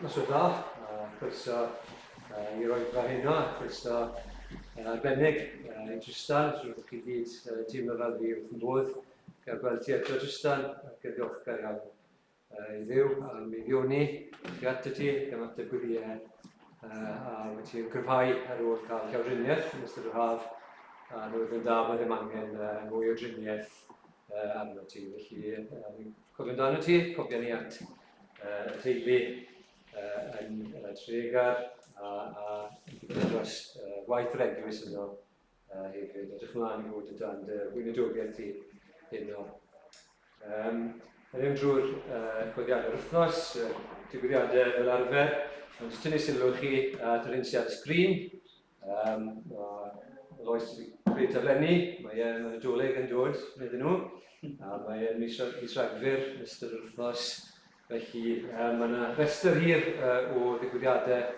Noswaith dda, a croeso uh, i'r oedfa heno, a croeso uh, arbennig uh, i Tristan, siŵr bod chi gyd uh, teimlo fel fi wrth yn bodd gael gweld ti eto Tristan, ac yn ddiolchgar iawn uh, i Dduw am ei ddioni i ato ti, gan ateb gweddiau, uh, a wyt ti'n cryfhau ar ôl cael llawdriniaeth yn ystod yr haf, a roedd yn da bod ddim angen uh, mwy o driniaeth uh, arno ti. Felly, uh, ni'n cofio amdano ti, cofio ni at uh, y teulu uh, yn uh, Tregar a, a yn digwydd dros uh, waith yr eglwys yno uh, hefyd. Edrych mlaen i fod o dan dy weinidogaeth ti heno. Um, Yn mynd drwy'r uh, godiadau'r wythnos, uh, digwyddiadau fel arfer, ond jyst tynnu sylw chi at yr hyn sydd ar y sgrin. Um, mae Lois wedi creu taflenni, mae e'n mae Nadolig yn dod iddyn nhw, a mae e'n mis, mis Rhagfyr yn ystod yr wythnos, felly um, mae yna rhestr hir uh, o ddigwyddiadau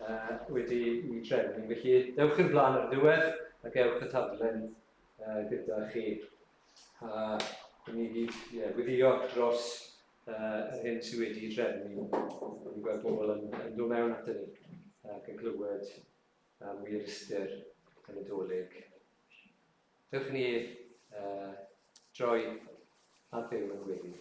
uh, wedi i trefnu. Felly dewch i'r blaen ar y diwedd ac ewch y taflen uh, gyda chi. A ni gyd yeah, gweddio dros uh, yr hyn sydd wedi trefnu. Ni'n gweld pobl yn, yn dod mewn ato ni ac yn clywed am wir ystyr y Nadolig. Dewch ni uh, droi at Dduw yn gweddi.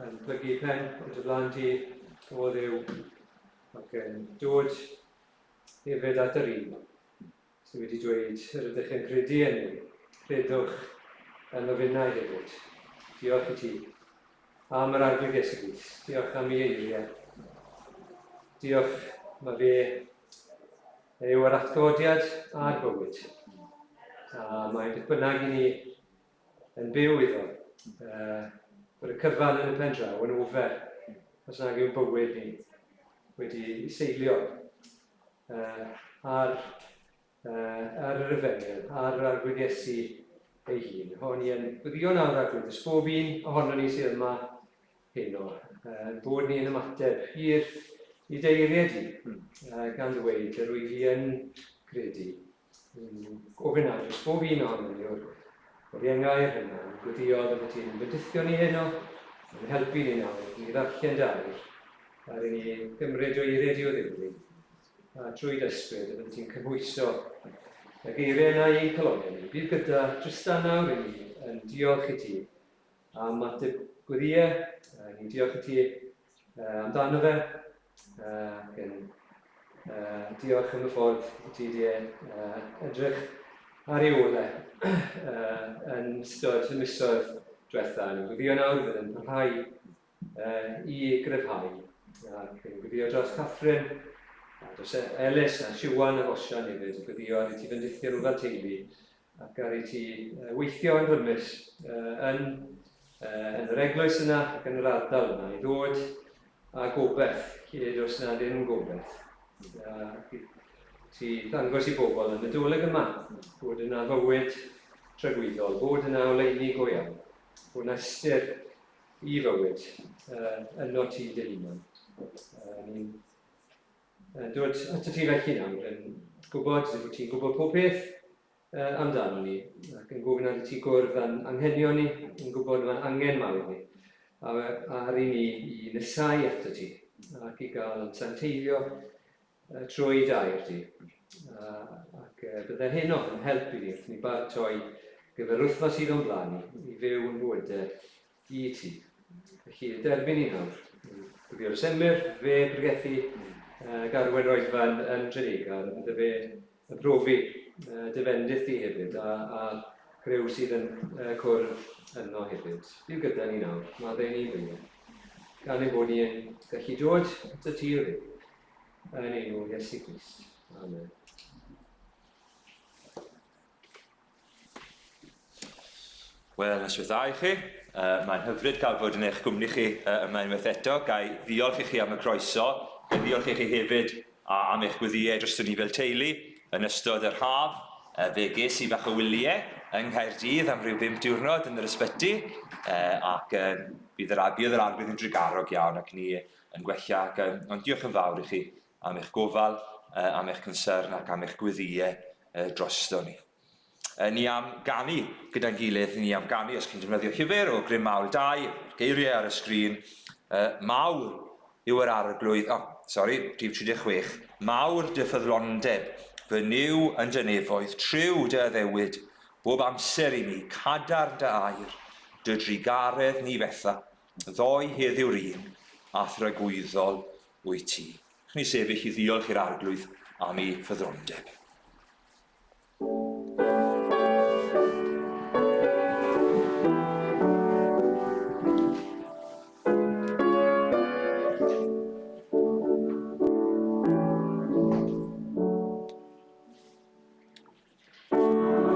Yn plygu pen o dy flaen di, o Dduw, ac yn dod hefyd at yr un sydd wedi dweud yr ydych yn credu yn mi, credwch yn ofynnau hefyd. Diolch i ti am yr Arglwydd Iesu Grist. Diolch am ei eiriau. Diolch, mae fe yw yr atgyfodiad a'r bywyd. A mae beth bynnag i ni yn byw iddo, uh, bod y cyfan yn y pen draw yn ofer, os nag yw'n bywyd ni wedi seilio uh, ar, uh, ar yr efengyl, ar yr Arglwydd Iesu ei hun. Hon i yn gweddio nawr Arglwydd, ys bob un ohono ni sydd yma heno, uh, bod ni yn ymateb i'r i deiriau di, uh, gan ddweud yr wyf i yn credu. Gofyn nawr dros bob un ohono ni o'r, o'r iengau yr hynna, yn gweddio bydde ti'n fendithio ni heno, yn helpu ni nawr i ddarllen dy air, ar i ni gymryd o eiriau di o ddifri, a trwy dy ysbryd y bydde ti'n cymhwyso y geiriau yna i'n calonnau ni. Bydd gyda Tristan nawr i ni yn diolch i ti am ateb gweddïau, ni'n diolch i ti amdano fe, ac yn diolch am y ffordd i ti wedi edrych ar ei ôl e yn ystod y misoedd diwetha. Ni'n gweddio nawr fydd yn parhau i gryfhau ac yn gweddio dros Catherine, a dros Elis a Siwan a Osian hefyd, yn gweddio ar i ti fendithio nhw fel teulu ac ar i ti weithio yn rymus yn, yn yr eglwys yna ac yn yr ardal yna i ddod â gobeith lle does na ddim gobeith. Ac i ti ddangos i bobl yn y doleg yma bod yna fywyd tragwyddol, bod yna oleuni go iawn, bod yna ystyr i fywyd uh, yno ti dy hunan. Uh, ni'n uh, dod at y ti felly nawr yn gwybod fod ti'n gwybod pob peth uh, amdano ni ac yn gofyn ar i ti gwrdd â'n anghenion ni, yn gwybod mae'n angen mawr ni, a ar i ni i nesau ato ti ac i gael yn santeiddio uh, trwy dair di. Uh, ac uh, bydde heno yn help i ni wrth ni baratoi gyfer wythnos sydd o'n blaen ni i fyw yn bywydau i ti. Felly, derbyn ni nawr. Gwyddio Semyr, fe bregethu uh, Garwen Roedfan yn Tredegar, a bydde fe yn profi uh, dy fendith di hefyd, a, a criw sydd yn uh, cwrdd yno hefyd. Byw gyda ni nawr, maddau ni'n beiau. Gan ein bod ni yn gallu dod at y tir yn enw Iesu Grist. Amen. Wel, noswaith dda i chi. Uh, mae'n hyfryd cael bod yn eich gwmni chi uh, yma unwaith eto. Gai ddiolch i chi am y croeso. Gai ddiolch i chi hefyd a, am eich gweddiau dros ni fel teulu yn ystod yr haf. Uh, fe ges i fach o wyliau yng Nghaerdydd am ryw bum diwrnod yn yr ysbyty uh, ac uh, bydd yr, bydd yr arglwydd yn drugarog iawn ac ni yn gwella. Ac, um, ond diolch yn fawr i chi am eich gofal, uh, am eich concern ac am eich gweddiau uh, drosto ni. Ni am ganu gyda'n gilydd, ni am ganu, os chi'n defnyddio llyfr o Grym Mawr 2, geiriau ar y sgrin, mawr yw yr arglwydd, oh, sori, rhif 36, mawr dy ffyddlondeb, fy Nuw yn dy nefoedd, triw dy addewid, bob amser i mi, cadarn dy air, dy drugaredd ni fetha, ddoe heddiw'r un, a thragwyddol wyt ti. Ni sefyll i ddiolch i'r arglwydd am ei ffyddlondeb.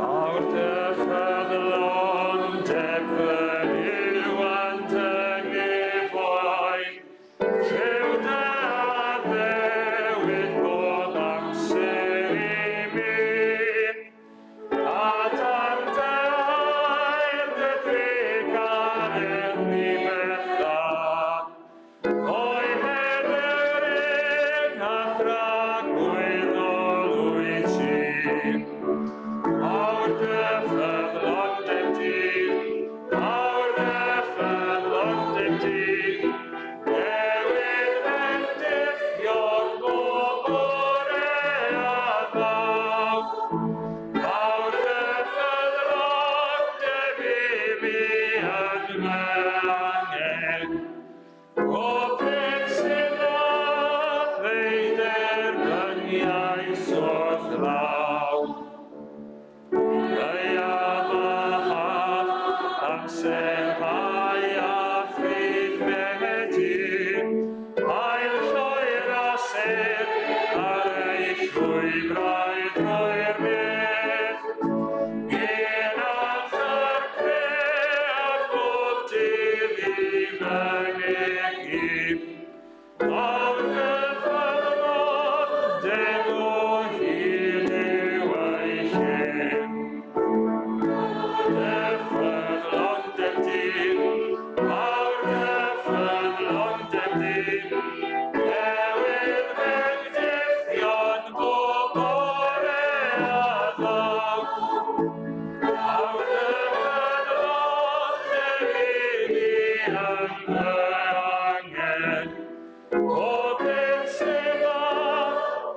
Mawr dy ffyddlondeb fy Nuw yn dy nefoedd, Rhyw dy addewid bob amser i mi, a dan dy air dy drugaredd ni fetha. O'i heddiw'r un a thragwyddol wyt ti. Mawr dy ffyddlondeb di, mawr dy ffyddlondeb di, newydd fendithion bob bore a ddaw. Mawr dy ffyddlondeb i mi yn fy angen. O beth sydd â ei derbyniais wrth law. Gaeaf a haf, amser hau a phryd medi, ail lloer a sêr ar ei llwybrau drwy'r myth. Un amser cread bob dydd i fynegi. Mawr dy ffyddlondeb o hyd yw ei lle. Dy ffyddlondeb di, mawr dy ffyddlondeb di, newydd fendithion bob bore a ddaw. Awr dy ffyddlondeb i mi yn fy angen, o beth sydd â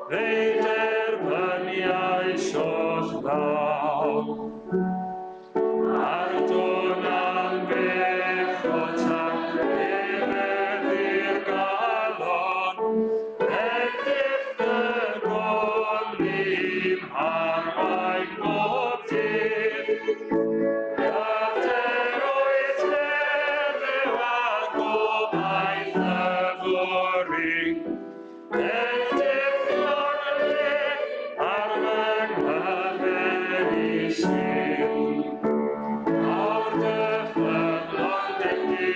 fe'i derbyniais o'th law. Ar dôn am bechod tan rhyfedd galon, Bendith dy gwn i'm harwain bob dydd. Dyfnder wyt heddiw a gobaith yfory. Bendith le ar fy nghyfer i sydd. Mawr dy ffyddlondeb di,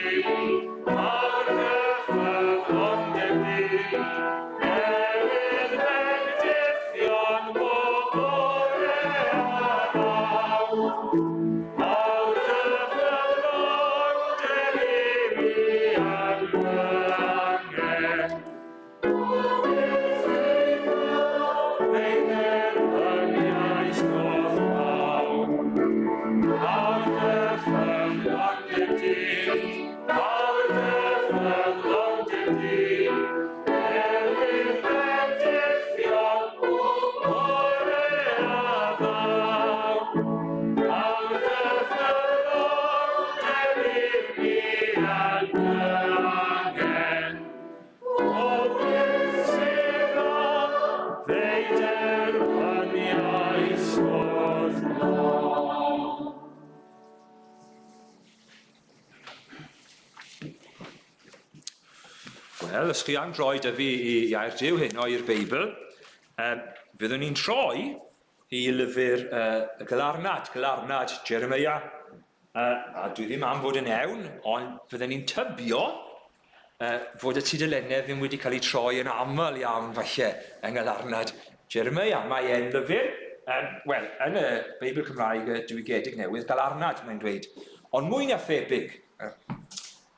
mawr dy ffyddlondeb di, newydd fendithion bob bore a ddaw. Mawr dy ffyddlondeb i mi yn fy angen. Wel, os chi am droi dy fi i air Duw heno i'r Beibl, um, fyddwn ni'n troi i lyfr uh, y Galarnad, Galarnad Jeremiah. Uh, a dwi ddim am fod yn ewn, ond fydden ni'n tybio fod y tudalennau ddim wedi cael eu troi yn aml iawn falle yng Ngalarnad Jeremiah. Mae e'n lyfr, um, wel, yn y Beibl Cymraeg y Diwygiedig Newydd, Galarnad mae'n dweud. Ond mwy na thebyg,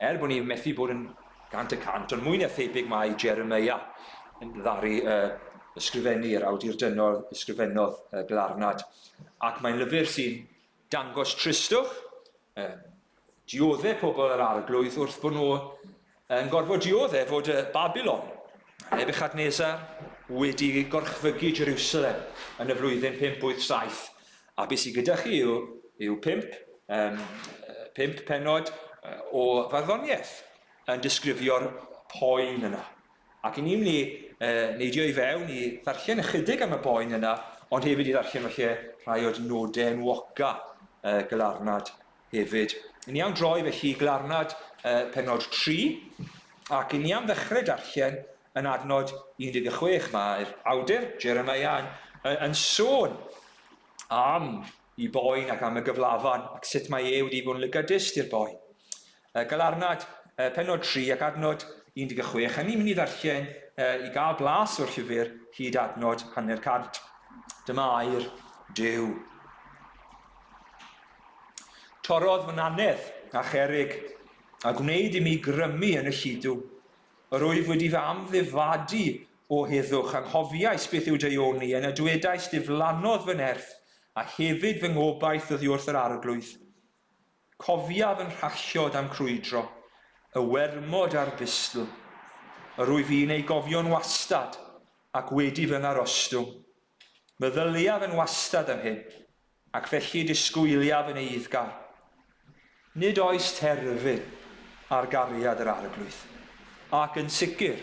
er bod ni methu bod yn 100%, ond mwy na thebyg mae Jeremiah yn ddaru uh, ysgrifennu, yr awdur dynol ysgrifennodd Galarnad. Ac mae'n lyfr sy'n dangos tristwch, dioddef pobl yr arglwydd wrth bod nhw yn gorfod dioddef fod y Babylon, Nebuchadnezzar, wedi gorchfygu Jerusalem yn y flwyddyn 587. A beth sydd gyda chi yw, yw pump, um, pump penod o farddoniaeth yn disgrifio'r poen yna. Ac i ni'n mynd i neidio i fewn i ddarllen ychydig am y boen yna, ond hefyd i ddarllen falle rhai o'r nodau enwoca Galarnad hefyd. I ni am droi felly i Galarnad penod 3, ac i ni am ddechrau darllen yn adnod 16. Mae'r awdur, Jeremiah, yn, yn, yn sôn am i boen ac am y gyflafan, ac sut mae e wedi bod yn lygadyst i'r boen. Galarnad, pennod 3 ac adnod 16, a ni'n mynd i ddarllen i gael blas o'r llyfr hyd adnod hanner cant. Dyma air Duw. Torrodd fy nannedd a cherig, a gwneud i mi grymu yn y lludw. Yr wyf wedi fy amddifadu o heddwch, anghofiais beth yw daioni, yna dwedais diflannodd fy nerth, a hefyd fy ngobaith oddi wrth yr Arglwydd. Cofiaf yn rhalliod a'm crwydro, y wermod a'r bustl. Yr wyf fi'n ei gofio'n wastad, ac wedi fy ngarostwng. Meddyliaf yn wastad am hyn, ac felly disgwyliaf yn eiddgar. Nid oes terfyn ar gariad yr Arglwydd, ac yn sicr,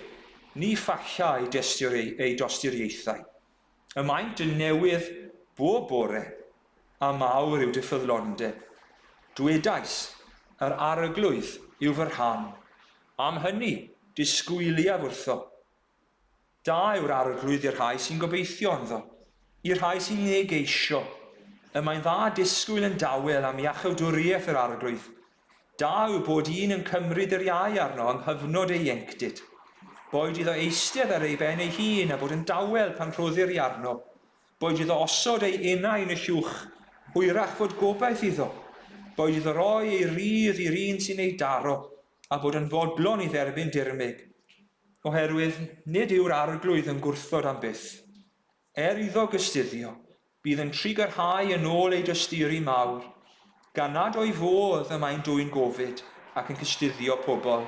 ni phalla ei ei dosturiaethau. Y maent yn newydd bob bore, a mawr yw dy ffyddlondeb. Dwedais, Yr Arglwydd yw fy rhan, am hynny, disgwyliaf wrtho. Da yw'r Arglwydd i'r rhai sy'n gobeithio ynddo, i'r rhai sy'n ei geisio. Y mae'n dda disgwyl yn dawel am iachawdwriaeth yr Arglwydd. Da yw bod un yn cymryd yr iau arno yng nghyfnod ei ieuenctid. Boed iddo eistedd ar ei ben ei hun a bod yn dawel pan rhoddir i arno. Boed iddo osod ei enau yn y llwch, hwyrach fod gobaith iddo. Boed iddo roi ei rydd i'r un sy'n ei daro, a bod yn fodlon i dderbyn dirmyg. Oherwydd nid yw'r Arglwydd yn gwrthod am byth. Er iddo gystuddio, Bydd yn trugarhau yn ôl ei dosturi mawr, gan nad o'i fodd y mae'n dwyn gofid ac yn cystuddio pobl.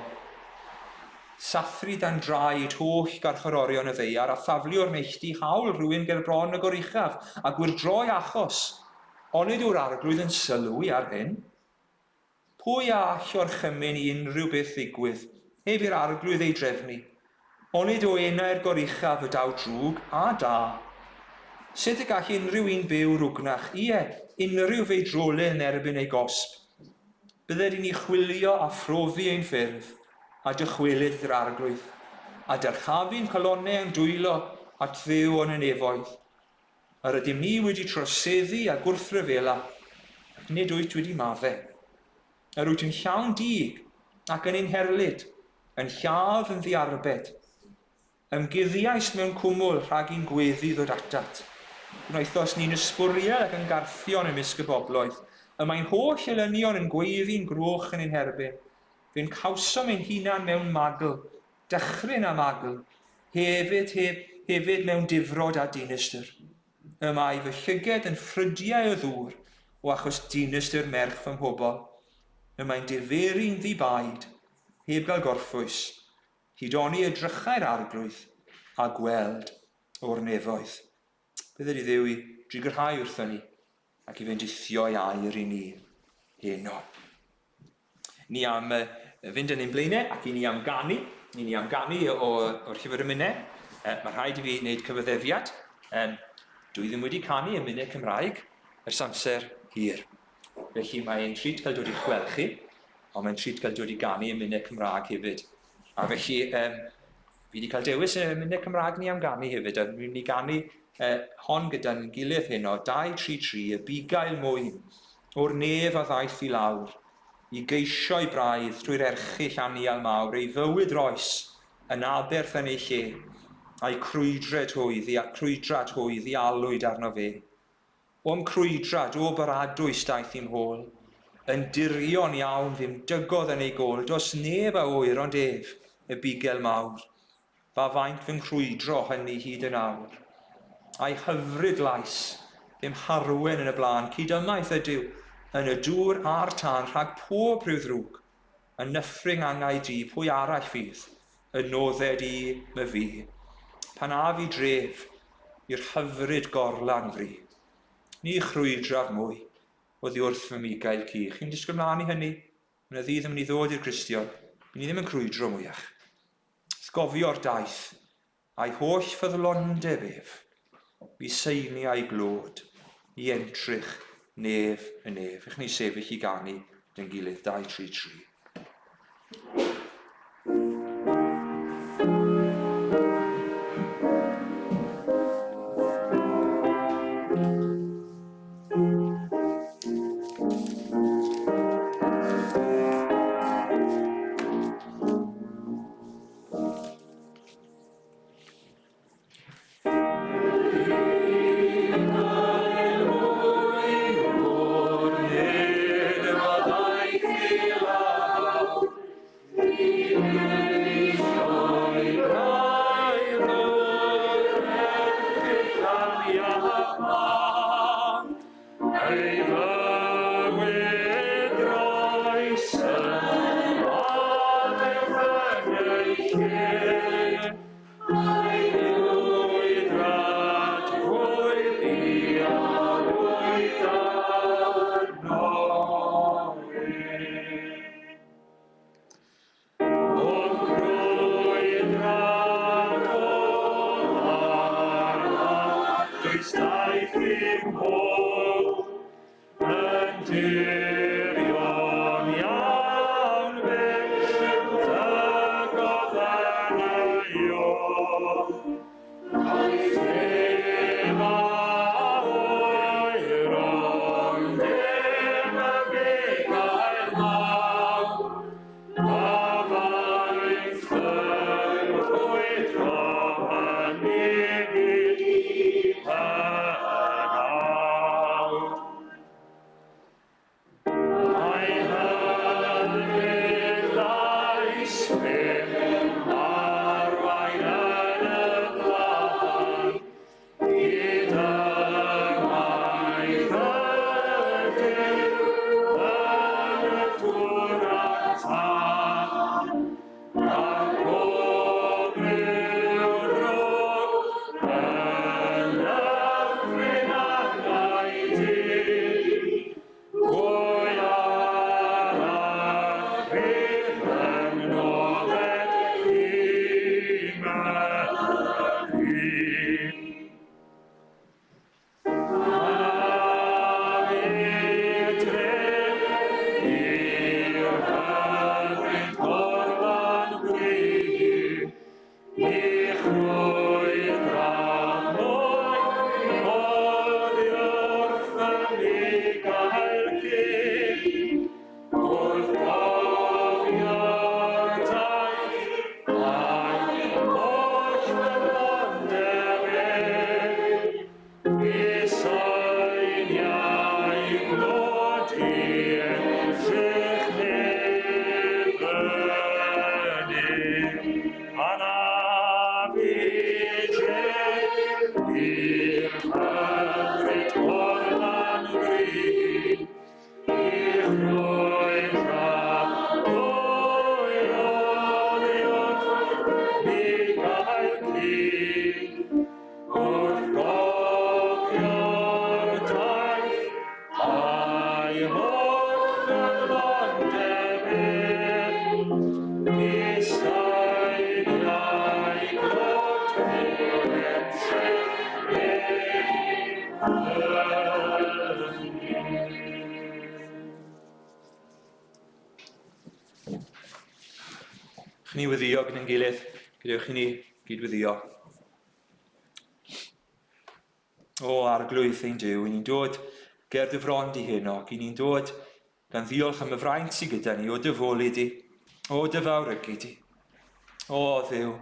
Sathru dan draed holl garcharorion y ddaear a thaflu o'r neilltu hawl rhywun ger bron y Goruchaf a gwyrdroi achos. Onid yw'r Arglwydd yn sylwi ar hyn? Pwy a all orchymyn i unrhyw beth ddigwydd, heb i'r Arglwydd ei drefnu? Onid o enau'r Goruchaf y daw drwg a da? Sut y gall unrhyw un byw rwgnach, ie, unrhyw feidrolyn yn erbyn ei gosb? Bydded i ni chwilio a phrofi ein ffyrdd, a dychwelyd at yr Arglwydd, a dyrchafu'n calonnau a'n dwylo at Dduw o'n y nefoedd. Yr ydym ni wedi troseddu a gwrthryfela, ac nid wyt wedi maddau. Yr wyt yn llawn dig ac yn ein herlid, yn lladd yn ddiarbed. Ymguddiaist mewn cwmwl rhag i'n gweddi ddod atat. Gwnaethos ni'n ysbwriel ac yn garthion ymysg y bobloedd. Y mae'n holl elynion yn gweiddi'n groch yn ein herbyn. Fe'n cawsom ein hunan mewn magl, dychryn a magl, hefyd, heb, hefyd mewn difrod a dinistr. Y mae fy llyged yn ffrydiau o ddŵr o achos dinistr merch fy mhobl. Y mae'n diferu'n ddi-baid, heb gael gorffwys, hyd oni edrychai'r Arglwydd a gweld o'r nefoedd. Bydded i Dduw i drigarhau wrthon ni ac i fendithio ei air i ni heno. Ni am fynd yn ein blaenau ac i ni am ganu, i ni am ganu o'r llyfr emynau. Mae rhaid i fi wneud cyfaddefiad. Dwi ddim wedi canu emynau Cymraeg ers amser hir. Felly mae'n treat cael dod i'ch gweld chi, ond mae'n treat cael dod i ganu emynau Cymraeg hefyd. A felly, um, fi wedi cael dewis y emynau Cymraeg ni am ganu hefyd, a ni'n mynd i ganu hon gyda'n gilydd heno, 2, 3, 3, y bugail mwyn, o'r nef a ddaeth i lawr, i geisio'i braidd trwy'r erchyll anial mawr, ei fywyd roes yn aberth yn ei lle, a'i crwydred hwy, ddi, crwydrad hwy ddialwyd arno fe. O'm crwydrad, o baradwys daeth i'm hôl, yn dirion iawn fe'm dygodd yn ei gôl, does neb a ŵyr ond ef, y bugel mawr. Fa faint fy nghrwydro hynny hyd yn awr. A'i hyfryd lais, ddim harwen yn y blaen, cydymaith ydyw, yn y dŵr a'r tân, rhag pob rhyw ddrwg. Yn nyffryn angau di, pwy arall fydd yn nodded i my fi? Pan af i dref, i'r hyfryd gorlan fri. Ni chrwydraf mwy oddi wrth fy migail cu. Chi'n disgwyl mlaen i hynny? Mae yna ddydd yn mynd i ddod i'r Cristion. By ni ddim yn crwydro mwyach. Wrth gofio'r daith, a'i holl ffyddlondeb ef, fi seiniau glod i entrych nef y nef. Ych ni sefyll i ganu dyn gilydd, 2, 3, 3. Chyn ni weddio gyda'n gilydd, gadewch i ni gyd-weddio. O Arglwydd ein Duw, i ni'n dod ger dy fron di heno, ac i ni'n dod gan ddiolch am y fraint sydd gyda ni o dy foli di, o dy fawrygu di. O Dduw,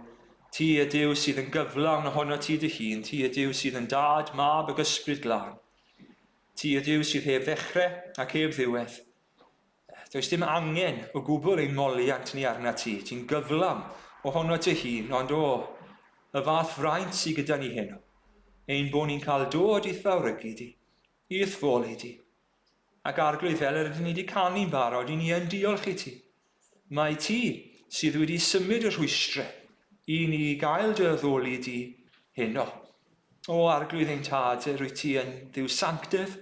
ti ydyw sydd yn gyflawn ohono ti dy hun, ti ydyw sydd yn dad, mab ag ysbryd glân. Ti ydyw sydd heb ddechrau ac heb ddiwedd. Does dim angen o gwbl ein moliant ni arna ti. Ti'n gyflawn ohono dy hun, ond o, y fath fraint sydd gyda ni heno, ein bod ni'n cael dod i'th fawrygu di, i'th foli di. Ac Arglwydd, fel yr ydyn ni wedi canu'n barod, i ni yn diolch i ti. Mae ti sydd wedi symud y rhwystrau i ni gael dy addoli di heno. O Arglwydd ein Tad, rwyt ti yn Dduw sanctedd,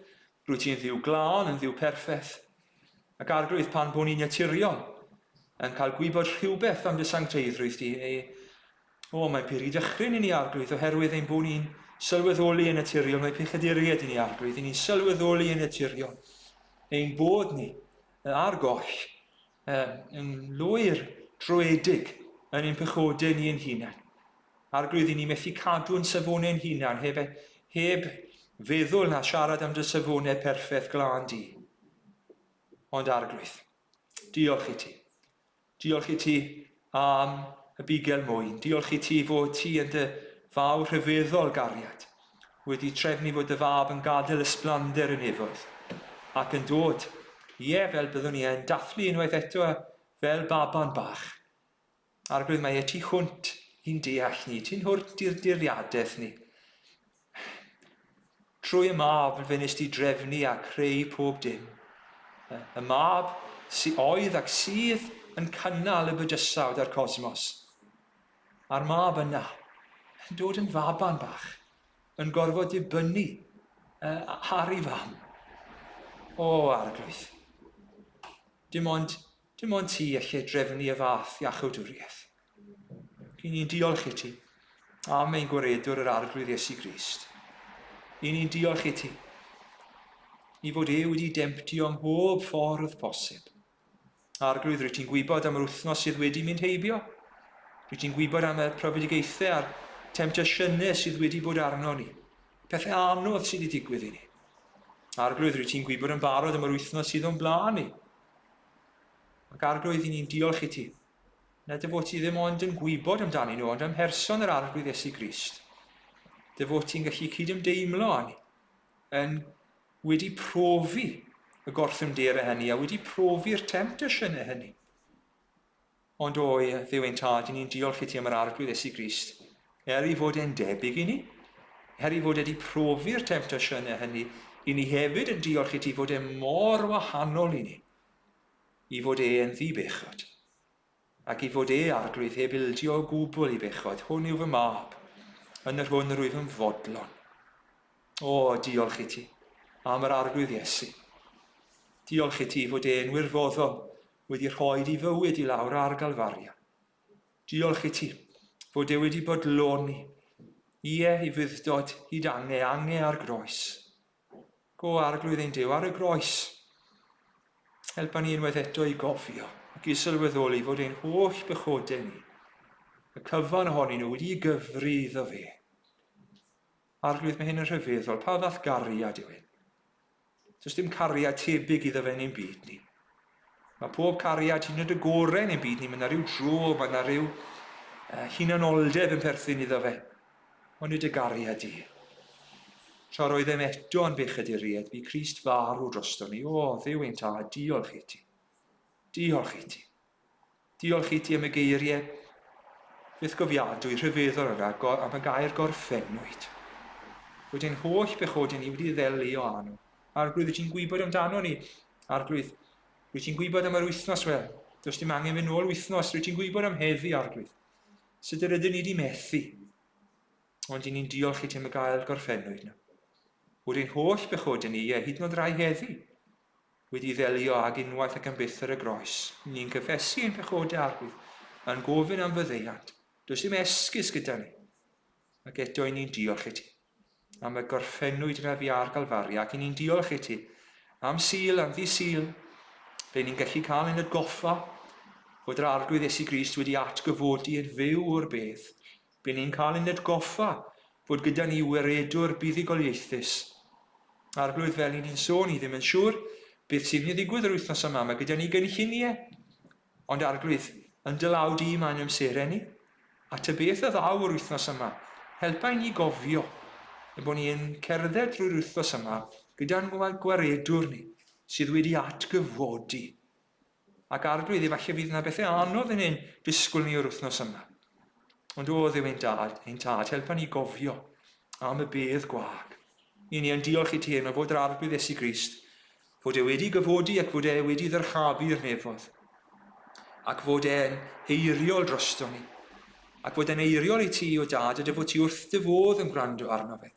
rwyt ti'n Dduw glân, yn Dduw perffaith. Ac Arglwydd, pan bod ni'n naturiol yn cael gwybod rhywbeth am dy sancteiddrwydd di, ei, O, mae'n peri dychryn i ni, Arglwydd, oherwydd ein bod ni'n sylweddoli yn naturiol, mae pechaduriaid i ni, Arglwydd, i ni'n sylweddoli yn naturiol ein bod ni ar goll, yn lwyr troedig yn ein pechodau ni ein hunain. Arglwydd, i ni methu cadw'n safonau ein hunain, heb, heb feddwl na siarad am dy safonau perffaith glân di. Ond Arglwydd, diolch i ti. Diolch i ti am y bugel mwyn. Diolch i ti fod ti yn dy fawr rhyfeddol gariad wedi trefnu fod dy fab yn gadael ysblander y nefoedd ac yn dod, ie, fel byddwn ni yn dathlu unwaith eto fel baban bach. Arglwydd, mae e tu hwnt i'n deall ni, tu hwnt i'r diriadaeth ni. Trwy y Mab fe wnes di drefnu a creu pob dim. Y Mab sy oedd ac sydd yn cynnal y bydysawd a'r cosmos. A'r Mab yna, yn dod yn faban bach, yn gorfod dibynnu ar ei fam. O, Arglwydd. Dim ond, dim ond ti allai drefnu y fath iachawdwriaeth. Ry'n ni'n diolch i ti am ein gwaredwr yr Arglwydd Iesu Grist. Ry'n ni'n diolch i ti i fod e wedi demtio ym mhob ffordd posib. Arglwydd, rwyt ti'n gwybod am yr wythnos sydd wedi mynd heibio. Rwyt ti'n gwybod am y profedigaethau a'r temtasiynau sydd wedi bod arno ni. Pethau anodd sydd wedi digwydd i ni. Arglwydd, rwyt ti'n gwybod yn barod am yr wythnos sydd o'n blaen ni. Ac Arglwydd, i ni'n diolch i ti Na dy fod ti ddim ond yn gwybod amdanyn nhw, ond am mherson yr Arglwydd Iesu Grist. Dy fod ti'n gallu cydymdeimlo â ni, yn wedi profi y gorthrymderau hynny a wedi profi'r temptasiynau hynny. Ond o, Dduw ein Tad, i ni'n diolch i ti am yr Arglwydd Iesu Grist. Er ei fod e'n debyg i ni, er ei fod wedi profi'r temptasiynau hynny, i ni hefyd yn diolch i ti fod e mor wahanol i ni. i fod e yn ddi-bechod, ac i fod e, Arglwydd, heb ildio o gwbl i bechod, hwn yw fy mab, yn yr hwn yr wyf yn fodlon. O, diolch i ti am yr Arglwydd Iesu. Diolch i ti fod e'n wirfoddol wedi rhoi di fywyd i lawr ar Galfaria. Diolch i ti fod e wedi bodloni, ie, i fuddod hyd ange, ange ar groes. Go Arglwydd ein Duw, ar y groes. Helpa ni unwaith eto i gofio ac i sylweddoli fod ein holl bechodau ni, y cyfan ohonyn nhw wedi gyfri iddo fe. Arglwydd, mae hyn yn rhyfeddol. Pa fath gariad yw hyn? Does dim cariad tebyg iddo fe yn ein byd ni. Mae pob cariad hyd yn oed y gorau yn ein byd ni, mae yna rhyw dro, mae yna rhyw hunanoldeb yn perthyn iddo fe. Ond nid y gariad i. Tra'r oeddem eto yn bechaduriaid, bu Crist farw drosto ni. O, Dduw ein tad, diolch i ti. Diolch i ti. Diolch i ti am y geiriau fythgofiadwy rhyfeddol yna am y gair gorffennwyd. Fod ein holl bechodau ni wedi ddelio â nhw. Arglwydd, wyt ti'n gwybod amdano ni? Arglwydd, wyt ti'n gwybod am yr wythnos? Wel, does dim angen mynd nôl wythnos. Wyt ti'n gwybod am heddi, Arglwydd? Sut yr ydyn ni wedi methu? Ond i ni'n diolch i ti am y gair gorffennwyd yna. Bod ein holl bechodau ni, ie, hyd yn oed rai heddi, wedi ddelio ag unwaith ac am byth ar y groes. Ni'n cyffesu ein pechodau, Arglwydd, a'n gofyn am faddeuant. Does dim esgus gyda ni. Ac eto i ni'n diolch i ti am y gorffennwyd yna fi ar Galfaria, ac i ni'n diolch i ti am Sul, am ddi Sul, ble ni'n gallu cael ein atgoffa fod yr Arglwydd Iesu Grist wedi atgyfodi yn fyw o'r bedd, ble ni'n cael ein atgoffa fod gyda ni weredwr buddugoliaethus. Arglwydd, fel i ni'n sôn, ni ddim yn siŵr beth sy'n mynd i ddigwydd yr wythnos yma. Mae gyda ni gynlluniau. Ond Arglwydd, yn dy law di mae'n amserau ni. A ty beth y ddaw yr wythnos yma, helpa i ni gofio ein bod ni'n cerdded drwy'r wythnos yma gyda'n gwaredwr ni, sydd wedi atgyfodi. Ac Arglwydd, efallai fydd yna bethau anodd yn ein disgwyl ni o'r wythnos yma. Ond o Dduw ein dad, ein tad, helpa ni gofio am y bedd gwag. I ni yn diolch i ti heno fod yr Arglwydd Iesu Grist, fod e wedi gyfodi ac fod e wedi ddyrchafu'r nefoedd, ac fod e'n eiriol drosto ni, ac fod e'n eiriol i ti o dad, a dy fod ti wrth dy fodd yn gwrando arno fe.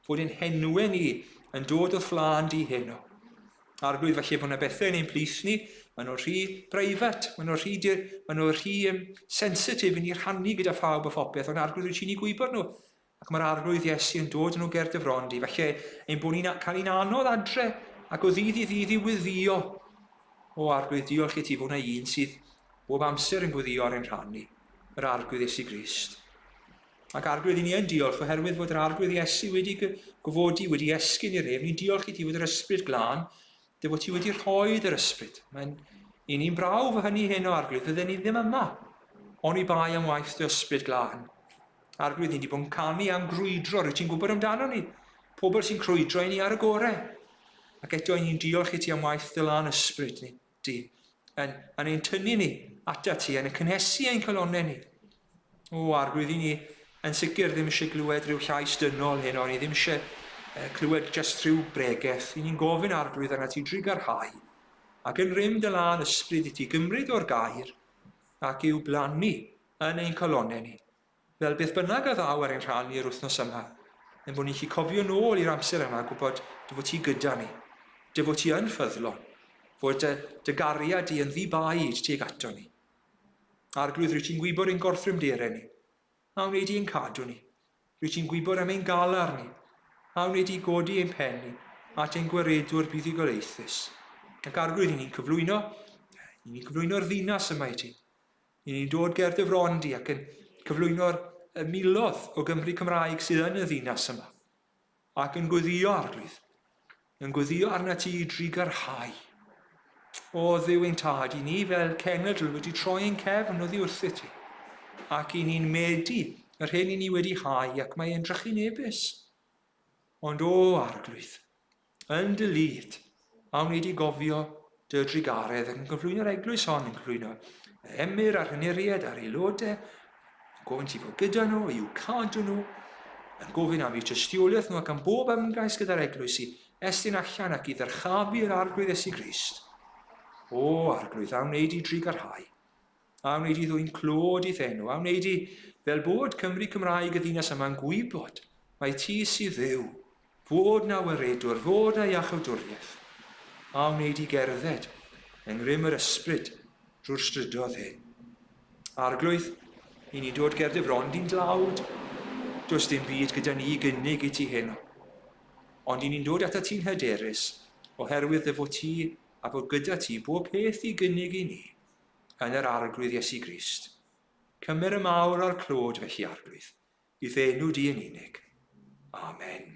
Fod ein henwe ni yn dod o'th flaen di heno. Arglwydd, falle fod yna bethau yn ein plith ni, maen nhw'n rhy breifat, maen nhw'n rhy, maen nhw'n rhy um, sensitif i ni rhannu gyda phawb a phopeth, ond Arglwydd, wyt ti'n ei gwybod nhw. Ac mae'r Arglwydd Iesu yn dod nhw ger dy fron di. Falle ein bod ni'n cael ein anodd adre ac o ddydd i ddydd i wyddio. O Arglwydd, diolch i ti fod yna un sydd bob amser yn gwyddio ar ein rhan ni, yr Arglwydd Iesu Grist. Ac Arglwydd, i ni yn diolch oherwydd fod yr Arglwydd Iesu wedi gofodi, wedi esgyn i'r nef. Ni'n diolch i ti fod yr Ysbryd Glân, dy fod ti wedi rhoi yr Ysbryd. Mae'n i ni'n brawf o hynny heno, Arglwydd, fydden ni ddim yma, oni bai am waith dy Ysbryd Glân. Arglwydd, ni wedi bod yn canu am grwydro, rwyt ti'n gwybod amdano ni. Pobl sy'n crwydro i ni ar y gorau. Ac eto i ni'n diolch i ti am waith dy lân ysbryd ni, di, yn, yn ein tynnu ni atat ti, yn y cynhesu ein calonnau ni. O, Arglwydd, i ni yn sicr ddim eisiau glywed rhyw llais dynol hyn, o'n i ddim eisiau clywed just rhyw bregeth. I ni'n gofyn, Arglwydd, arna ti drugarhau, ac yn rym dy lân ysbryd i ti gymryd o'r gair ac i'w blannu yn ein calonnau ni. Fel beth bynnag a ddaw ar ein rhan ni yr wythnos yma, ein bod ni'n gallu cofio nôl i'r amser yma a gwybod dy fod ti gyda ni, dy fod ti yn ffyddlon, fod dy, dy gariad di yn ddi-baid tuag ato ni. Arglwydd, rwyt ti'n gwybod ein gorthrymderau ni, a wnei di ein cadw ni. Rwyt ti'n gwybod am ein galar ni, a wnei di godi ein pen ni at ein gwaredwr buddugoliaethus. Ac Arglwydd, i ni'n cyflwyno, i ni'n cyflwyno'r ddinas yma i ti. Ni'n ni'n dod ger dy fron di ac yn cyflwyno'r miloedd o Gymry Cymraeg sydd yn y ddinas yma. Ac yn gweddio, Arglwydd, yn gweddio arna ti i drugarhau. O Dduw ein tad, i ni fel cenedl wedi troi ein cefn oddi wrthyt ti, ac i ni'n medi yr hyn i ni wedi hau ac mae e'n drychinebus. Ond o, Arglwydd, yn dy lid, a wnei di gofio dy drugaredd ac yn cyflwyno'r eglwys hon, yn cyflwyno yr emyr a'r hynuried a'r aelodau, yn gofyn ti fod gyda nhw, i'w cadw nhw, yn gofyn am eu tystiolaeth nhw ac am bob ymgais gyda'r eglwys i estyn allan ac i ddyrchafu yr Arglwydd Iesu Grist. O, Arglwydd, a wnei di drugarhau. A wnei di ddwyn clod i'th enw, a wnei di, fel bod Cymry Cymraeg y ddinas yma'n gwybod mai ti sydd Dduw, fod na waredwr, fod na iachawdwriaeth, a wnei di gerdded yng ngrym yr ysbryd drwy'r strydoedd hyn. Arglwydd, i ni dod ger dy fron di'n dlawd, does dim byd gyda ni i gynnig i ti heno. Ond i ni'n dod atat ti'n hyderus, oherwydd dy fod ti a fod gyda ti bob peth i gynnig i ni. yn yr Arglwydd Iesu Grist. Cymer y mawr a'r clod felly, Arglwydd, i'th enw di yn unig. Amen.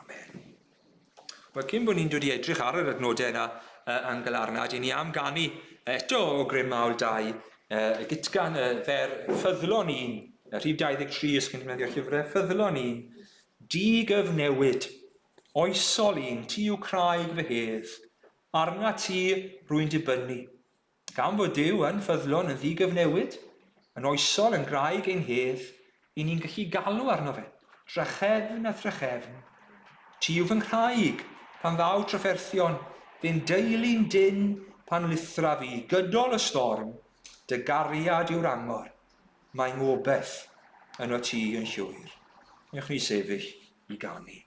Amen. Wel, cyn bod ni'n dod i edrych ar yr adnodau yna yn Galarnad, i ni am ganu eto o Grym Mawl 2, y gytgan y fer ffyddlon un, y rhif 23 os chi'n defnyddio'r llyfrau, ffyddlon un, di-gyfnewid, oesol un, ti yw craig fy hedd, Arnat ti rwy'n dibynnu. Gan fod Duw yn ffyddlon, yn ddigyfnewid, yn oesol, yn graig ein hedd, i ni'n gallu galw arno fe, drachefn a thrachefn. Ti yw fy nghraig, pan ddaw trafferthion, fe'n deulu'n dynn pan lithraf i, gydol y storm, dy gariad yw'r angor, mae ngobeth yno ti yn llwyr. Newch ni sefyll i ganu.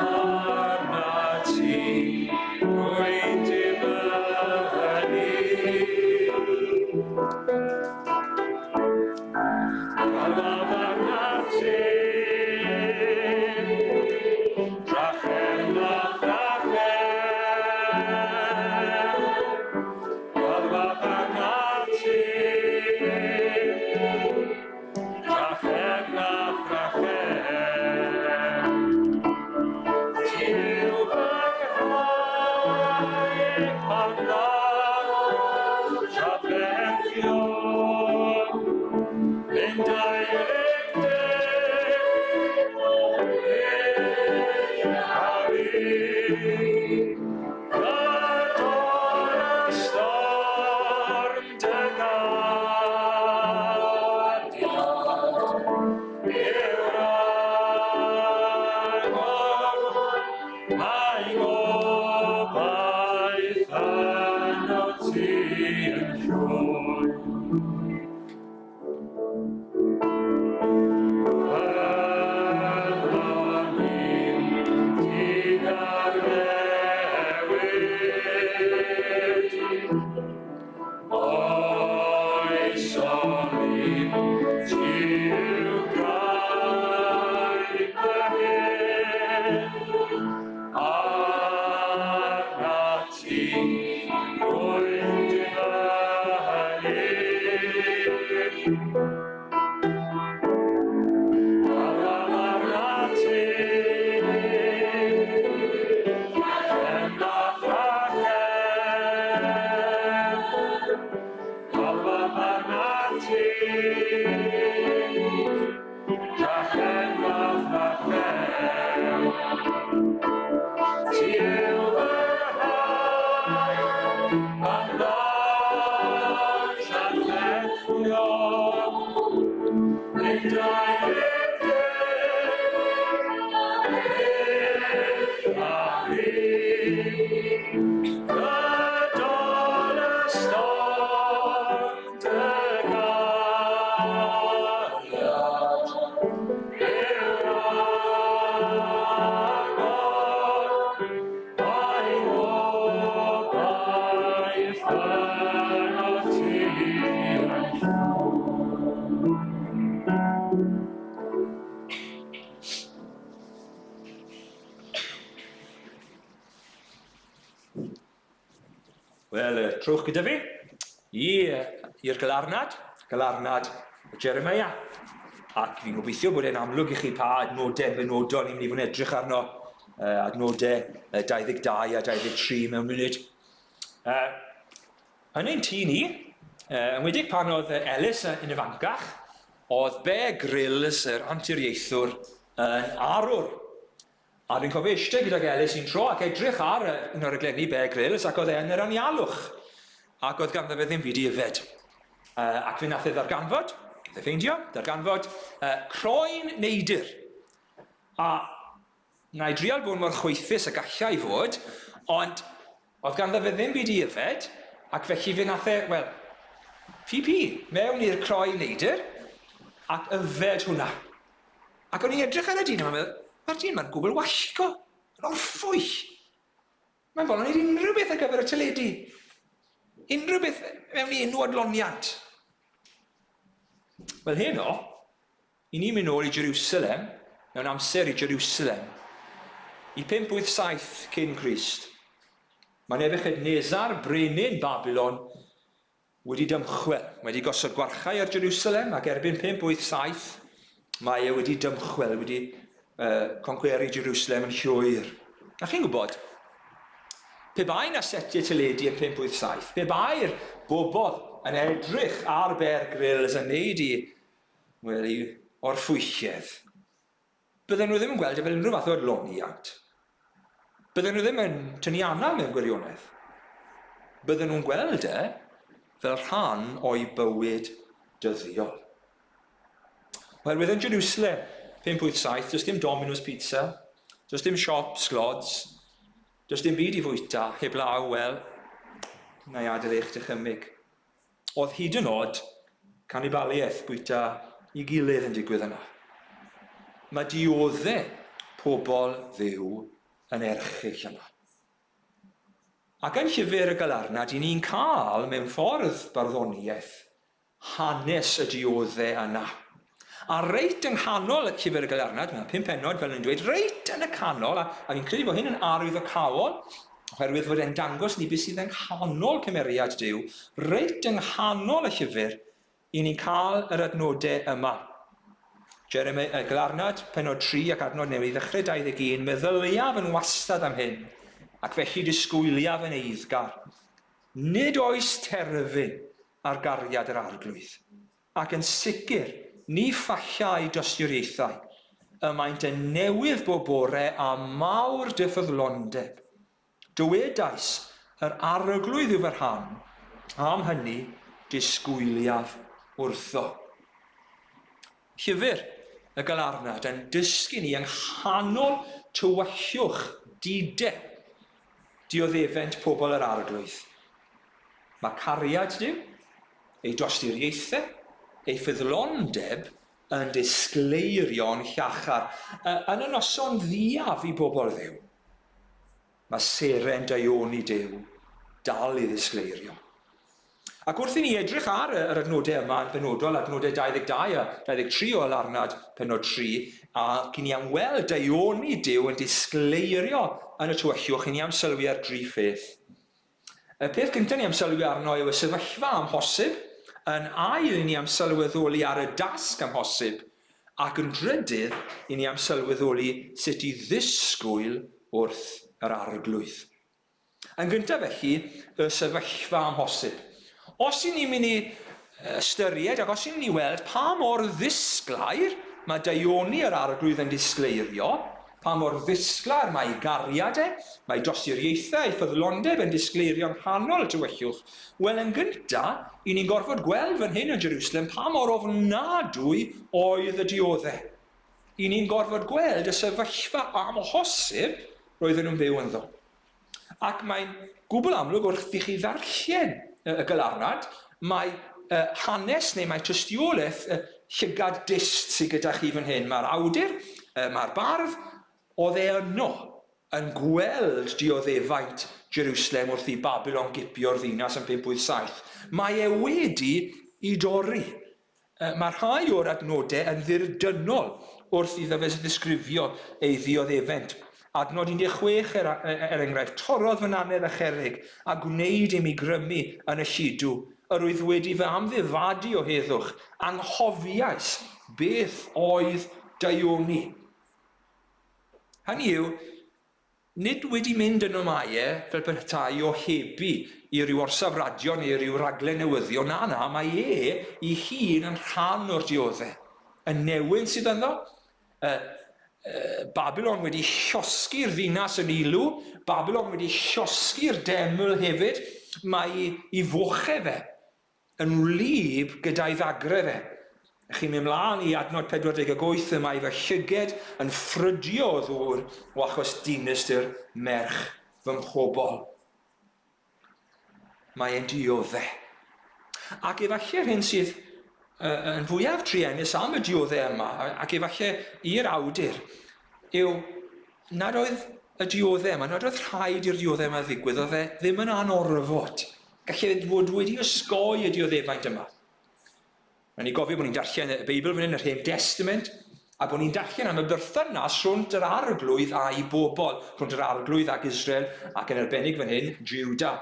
Arnat ti, rwy'n dibynnu. Galwaf arnat ti, drachefn a thrachefn. Galwaf arnat ti, Wel, trowch gyda fi i, i'r galarnad, galarnad Jeremiah. Ac fi'n gobeithio bod e'n amlwg i chi pa adnodau benodol ni'n mynd i fod yn edrych arno, adnodau 22 a 23 mewn munud. Yn ein tŷ ni, enwedig pan oedd Ellis yn ifancach, oedd Bear Grylls, yr anturiaethwr, yn arwr. A dwi'n cofio eistedd gydag Ellis un tro ac edrych ar un o'r rhaglenni Bear Grylls ac oedd e yn yr anialwch. Ac oedd ganddo fe ddim byd i yfed. Ac fe nath e ddarganfod, nath e ffeindio, darganfod, croen neidr. A Na i drial bod mor chwaethus y galla i fod, ond oedd ganddo fe ddim byd i yfed, ac felly fe nath e, wel, pi-pi, mewn i'r croen neidr, ac yfed hwnna. Ac o'n i'n edrych ar y dyn yma, meddwl, mae'r dyn yma'n gwbl wallgo, yn orffwyll. Mae'n bolon wneud unrhyw beth ar gyfer y teledu. Unrhyw beth mewn enw adloniant. Wel heno, I ni'n mynd nôl i Jerusalem, mewn amser i Jerusalem, i 587 cyn Crist. Mae Nebuchadnezzar, brenin Babylon, wedi dymchwel, wedi gosod gwarchau ar Jerusalem ac erbyn 587 mae e wedi dymchwel, wedi concweru Jerusalem yn llwyr. A chi'n gwybod, pe bai na setiau teledu yn 587, pe bai'r bobl yn edrych ar Bear Grylls yn neud i Wel, i orffwylledd. Bydden nhw ddim yn gweld e fel unrhyw fath o adloniant. Bydden nhw ddim yn tynnu anal mewn gwirionedd. Bydden nhw'n gweld e fel rhan o'i bywyd dyddiol. Oherwydd yn Jerusalem, 587, does dim Domino's Pizza, does dim siop sglods, does dim byd i fwyta, heblaw, wel, na i adael eich dychymyg. Oedd hyd yn oed canibaliaeth, bwyta i gilydd yn digwydd yna. Mae diodde pobl Dduw yn erchyll yma. Ac yn llyfr y Galarnad, i ni'n cael, mewn ffordd barddoniaeth, hanes y diodde yna. A reit yng nghanol y llyfr y Galarnad, mae pum pennod, fel nhw'n dweud, reit yn y canol, a, a fi'n credu bod hyn yn arwyddocaol, Oherwydd fod e'n dangos ni beth sydd yng nghanol cymeriad Duw, reit yng nghanol y llyfr, i ni'n cael yr adnodau yma. Jeremy, Glarnad, penod 3 ac adnod newydd, ddechrau 21, meddyliaf yn wastad am hyn, ac felly disgwyliaf yn eiddgar. Nid oes terfyn ar gariad yr Arglwydd. Ac yn sicr, ni ffallai dosturiaethau, y maent yn newydd bob bore a mawr dy ffyddlondeb. Dywedais, Yr Arglwydd yw fy rhan, am hynny disgwyliaf wrtho. Llyfr y Galarnad yn dysgu ni yng nghanol tywyllwch dude dioddefent pobl yr Arglwydd. Mae cariad Duw. Ei dosturiaethau, ei ffyddlondeb yn disgleirio'n llachar yn y noson ddiaf i bobl Dduw. Mae seren daioni Duw dal i ddisgleirio. Ac wrth i ni edrych ar yr adnodau yma yn benodol, adnodau 22 a 23 o Alarnad pennod 3, ac i ni am weld daioni Duw yn disgleirio yn y tywyllwch, i ni am sylwi ar dri pheth. Y peth cyntaf ni am sylwi arno yw y sefyllfa amhosib, yn ail i ni am sylweddoli ar y dasg amhosib, Ac yn drydydd, i ni am sylweddoli sut i ddisgwyl wrth yr Arglwydd. Yn gyntaf felly, y sefyllfa amhosib. Os i ni'n mynd i ystyried ac os i'n mynd i weld pa mor ddisglair mae daioni yr Arglwydd yn disgleirio, Pa mor ddisglair mae ei gariad e, mae dosturiaethau ei ffyddlondeb yn disgleirio'n nghanol y tywyllwch. Wel, yn gynta, i ni'n gorfod gweld fan hyn yn Jerusalem pa mor ofnadwy oedd y diodde. I ni'n gorfod gweld y sefyllfa amhosib roedden nhw'n byw ynddo. Ac mae'n gwbl amlwg wrth i chi ddarllen y galarnad, mae hanes neu mae tystiolaeth y llygad dyst sydd gyda chi fan hyn. Mae'r awdur, mae'r bardd, oedd e yno yn gweld dioddefaint Jerusalem wrth i Babylon gipio'r ddinas yn 587. Mae e wedi i dorri. Mae rhai o'r adnodau yn ddirdynnol wrth iddo fe ddisgrifio ei ddioddefent. Adnod 16 er, er enghraifft, Torrodd fy nannedd a cherrig, a gwneud i mi grymu yn y lludw. Yr wyf wedi fy amddifadu o heddwch, anghofiais beth oedd daioni. Hynny yw, Nid wedi mynd yno mae e fel petai ohebu i ryw orsaf radio neu ryw raglen newyddion, na, na, mae e ei hun yn rhan o'r diodde. Y newyn sydd ynddo, y, y, Babylon wedi llosgi'r ddinas yn ilw, Babylon wedi llosgi'r deml hefyd, mae i foche fe yn wlyb gyda'i ddagre fe. Chi'n mynd mlaen i adnod 48 y mae fy llyged yn ffrydio o ddŵr o achos dinistr merch fy mhobl. Mae e'n diodde. Ac efallai'r hyn sydd yn fwyaf truenus am y diodde yma, ac efallai i'r awdur, yw nad oedd y diodde yma, nad oedd rhaid i'r diodde yma ddigwydd, oedd e ddim yn anorfod. Gallai fod wedi osgoi y dioddefaint yma. Rhaid ni gofio bod ni'n darllen y Beibl fan hyn, yr Hen Destament, a bod ni'n darllen am y berthynas rhwng yr Arglwydd a'i bobl, rhwng yr Arglwydd ac Israel, ac yn arbennig fan hyn, Juda.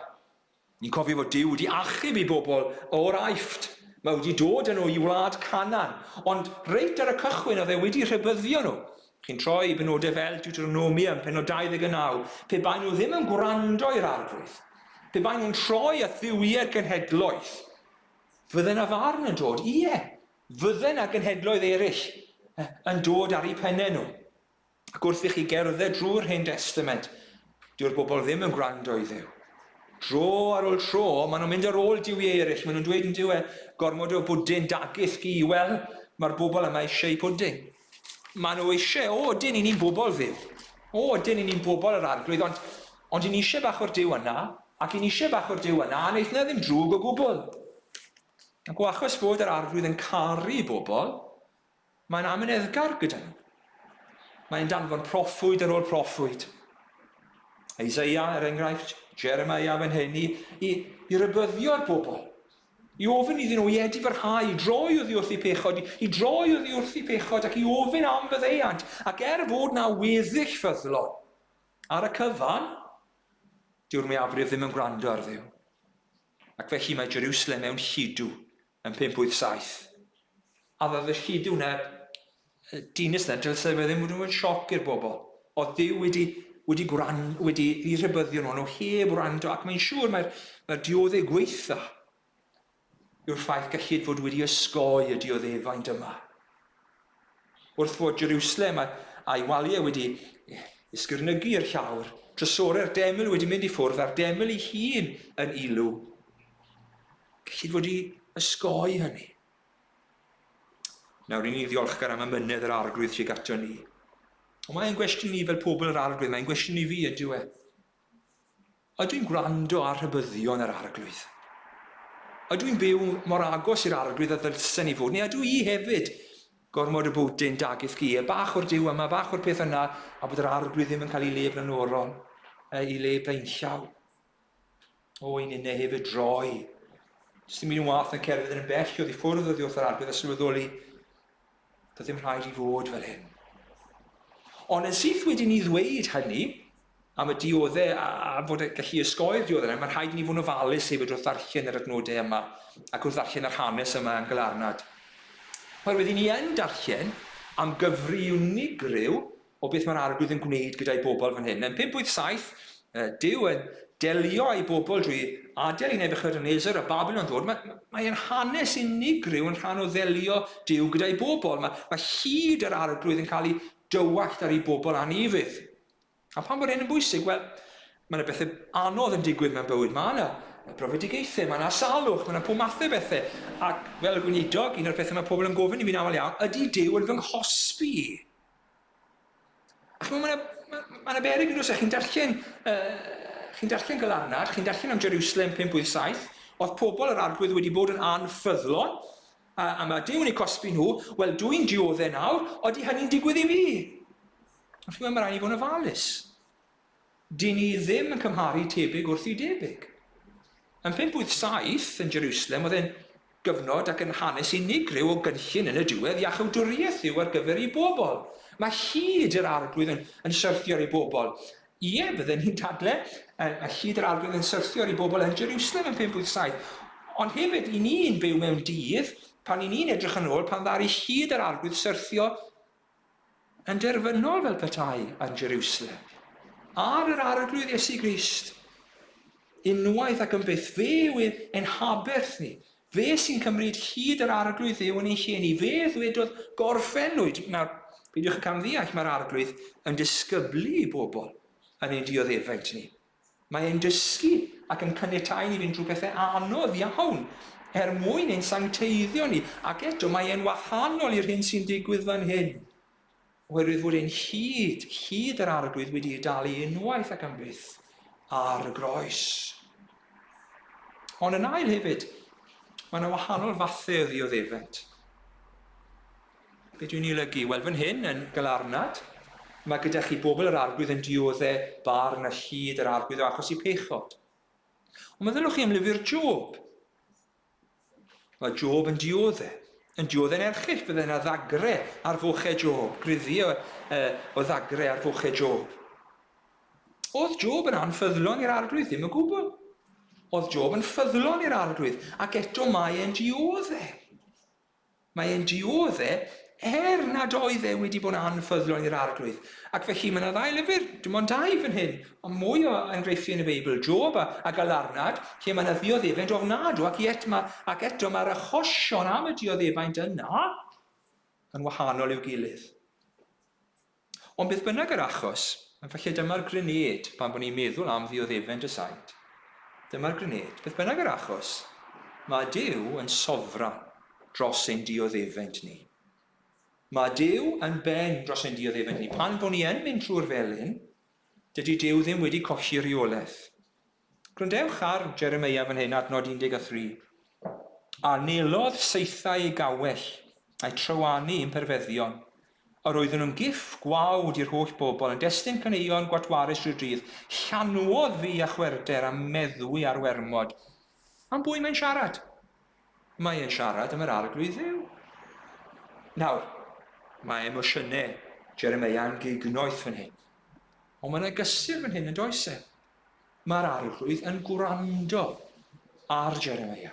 Ni'n cofio fod Duw wedi achub ei bobl o'r Aifft. Mae wedi dod â nhw i wlad Canaan, ond reit ar y cychwyn oedd e wedi rhybuddio nhw. Chi'n troi i benodau fel Deuteronomium, pennod 29, pe bai nhw ddim yn gwrando i'r Arglwydd, pe bai nhw'n troi at dduwiau'r genhedloedd, fydde 'na farn yn dod, ie, fydde 'na genhedloedd eraill yn dod ar eu pennau nhw. Ac wrth i chi gerdded drwy'r Hen Destament, dyw'r bobl ddim yn gwrando i Dduw. Dro ar ôl tro, maen nhw'n mynd ar ôl duwiau eraill, maen nhw'n dweud yn dyw e, gormod o bwdin, dagith gi, wel, mae'r bobl yma eisiau pwdin. Maen nhw eisiau, o, dyn, i ni'n bobl Dduw. O, dyn, i ni'n bobl yr Arglwydd, ond, ond i ni eisiau bach o'r Duw yna, ac i ni eisiau bach o'r Duw yna, a wneith na ddim drwg o gwbl. Ac o achos fod yr Arglwydd yn caru bobl, mae'n amyneddgar gyda nhw. Mae'n danfon proffwyd ar ôl proffwyd. Isaiah, er enghraifft, Jeremiah fan hyn, i, i, i rybyddio'r bobl. I ofyn iddyn nhw i edifarhau, i droi oddi wrth eu pechod, i droi oddi wrth eu pechod ac i ofyn am faddeuant, ac er fod 'na weddill ffyddlon, ar y cyfan, dyw'r mwyafrif ddim yn gwrando ar Dduw. Ac felly mae Jerusalem mewn lludw yn 587. A ddodd y lludw 'na, y dinas 'na, dylse fe ddim wedi bod yn sioc i'r bobl. Oedd Duw wedi, wedi, gwran, wedi i rhybyddio nhw, nhw heb wrando, ac mae'n siŵr mae'r mae dioddef gweitha yw'r ffaith gellid fod wedi osgoi y dioddefaint yma. Wrth fod Jerusalem a'i waliau wedi ysgyrnygu i'r llawr, trysorau'r deml wedi mynd i ffwrdd a'r deml ei hun yn ilw, gellid fod i osgoi hynny. Nawr, ry'n ni'n ddiolchgar am amynedd yr Arglwydd tuag ato ni. Ond mae'n gwestiwn ni fel pobl yr Arglwydd, mae'n gwestiwn i fi ydyw e. Ydw i'n gwrando ar rhybuddion yr Arglwydd? Ydw i'n byw mor agos i'r Arglwydd a ddylsen i fod, neu ydw i hefyd gormod o bwdin dagith gi, a bach o'r Duw yma, bach o'r peth yna, a bod yr Arglwydd ddim yn cael ei le blaenorol, ei le blaenllaw. O, i'n unne hefyd droi. Does dim un wath yn cerdded yn bell oddi ffwrdd oddi wrth yr Arglwydd a sylweddoli, doedd ddim rhaid i fod fel hyn. Ond yn syth wedi ni ddweud hynny, am y diodde a, a fod yn gallu ysgoi'r diodde yna, mae'n rhaid i ni fod yn ofalus hefyd wrth ddarllen yr adnodau yma ac wrth ddarllen yr hanes yma yn Galarnad. Oherwydd i ni yn darllen am gyfri unigryw o beth mae'r Arglwydd yn gwneud gyda'i bobl fan hyn. Yn 587, Duw yn delio â'i bobl drwy adael i Nebuchadnezzar a Babylon ddod. Mae, mae e'n hanes unigryw yn rhan o ddelio Duw gyda'i bobl. Mae, mae hyd yr Arglwydd yn cael ei dywallt ar ei bobl anufudd. A pam bod hyn yn bwysig? Wel, mae yna bethau anodd yn digwydd mewn bywyd. Mae yna brofedigaethau, mae yna salwch, mae yna pob math o bethau. Ac fel y gweinidog, un o'r pethau mae pobl yn gofyn i fi'n aml iawn, ydy Duw yn fy nghosbi i? Ac mae yna ma, ma beryg yn oes e? Chi'n darllen, chi'n darllen Galarnad, chi'n darllen am Jerusalem 587, oedd pobl yr arglwydd wedi bod yn anffyddlon, a, a mae Duw yn eu cosbi nhw, wel, dwi'n dioddau nawr, oeddi hynny'n digwydd i fi? Ond chi'n gwybod, mae rhaid i fod yn ofalus. Dyn ni ddim yn cymharu tebyg wrth i debyg. Yn 587 yn Jerusalem, oedd e'n gyfnod ac yn hanes unigryw o gynllun yn y diwedd iachawdwriaeth Dduw ar gyfer ei bobl. Mae hyd yr Arglwydd yn, yn syrthio ar ei bobl. Ie, bydden ni'n dadle, mae hyd yr Arglwydd yn syrthio ar ei bobl yn Jerusalem yn 587. Ond hefyd, i ni'n byw mewn dydd, pan i ni'n edrych yn ôl, pan ddaru hyd yr Arglwydd syrthio yn derfynol fel petai yn Jerusalem, ar yr Arglwydd Iesu Grist, unwaith ac yn byth, fe yw ein haberth ni, fe sy'n cymryd hyd yr Arglwydd Dduw yn ein lle ni, fe ddwedodd gorffennwyd. Nawr, peidiwch yn camddeall, mae'r Arglwydd yn disgyblu i bobl yn ein dioddefaint ni. Mae e'n dysgu ac yn caniatáu ni fynd drwy pethau anodd iawn er mwyn ein sancteiddio ni, ac eto mae e'n wahanol i'r hyn sy'n digwydd fan hyn. Oherwydd fod ein hyd, hyd yr Arglwydd wedi ei dalu unwaith ac am byth ar y groes. Ond yn ail hefyd, mae yna wahanol fathau o ddioddefent. Be dwi'n ei olygu? Wel, fan hyn, yn Galarnad, mae gyda chi bobl yr Arglwydd yn diodde barn a llid yr Arglwydd o achos i pechod. Ond meddylwch chi am lyfr Job. Mae Job yn diodde. Yn diodde'n erchyll, bydde yna ddagre ar fochau Job, gruddi o, o ddagre ar fochau Job. Oedd Job yn anffyddlon i'r Arglwydd? Ddim o gwbl. Oedd Job yn ffyddlon i'r Arglwydd, ac eto mae e'n diodde. Mae e'n diodde er nad oedd e wedi bod yn anffyddlon i'r Arglwydd. Ac felly mae yna ddau lyfr, dim ond dau fan hyn, ond mwy o enghreifftiau yn y Beibl, Job a, a Galarnad, lle mae yna ddioddefaint ofnadw, ac, et, ma, ac eto mae'r achosion am y dioddefaint yna yn wahanol i'w gilydd. Ond beth bynnag yr achos, a falle dyma'r grenêd pan bod ni'n meddwl am ddioddefent y saint, dyma'r grenêd, beth bynnag yr achos, mae Duw yn sofran dros ein dioddefent ni. Mae Duw yn ben dros ein dioddefent ni. Pan bod ni yn mynd trwy'r felin, dydy Duw ddim wedi colli rheolaeth. Gwrandewch ar Jeremeia fan hyn, adnod 13. A nelodd saethau ei gawell, a'i trywanu i'm perfeddion. Yr oeddwn nhw'n gyff gwawd i'r holl bobl, yn destun caneuon gwatwarus drwy'r dydd. Llanwodd fi â chwerwder a meddwi ar wermod. Am bwy mae'n siarad? Mae e'n siarad am yr Arglwydd Dduw. Nawr, mae emosiynau Jeremeia yn gignoeth fan hyn. Ond mae yna gysur fan hyn yn does e? Mae'r Arglwydd yn gwrando ar Jeremeia.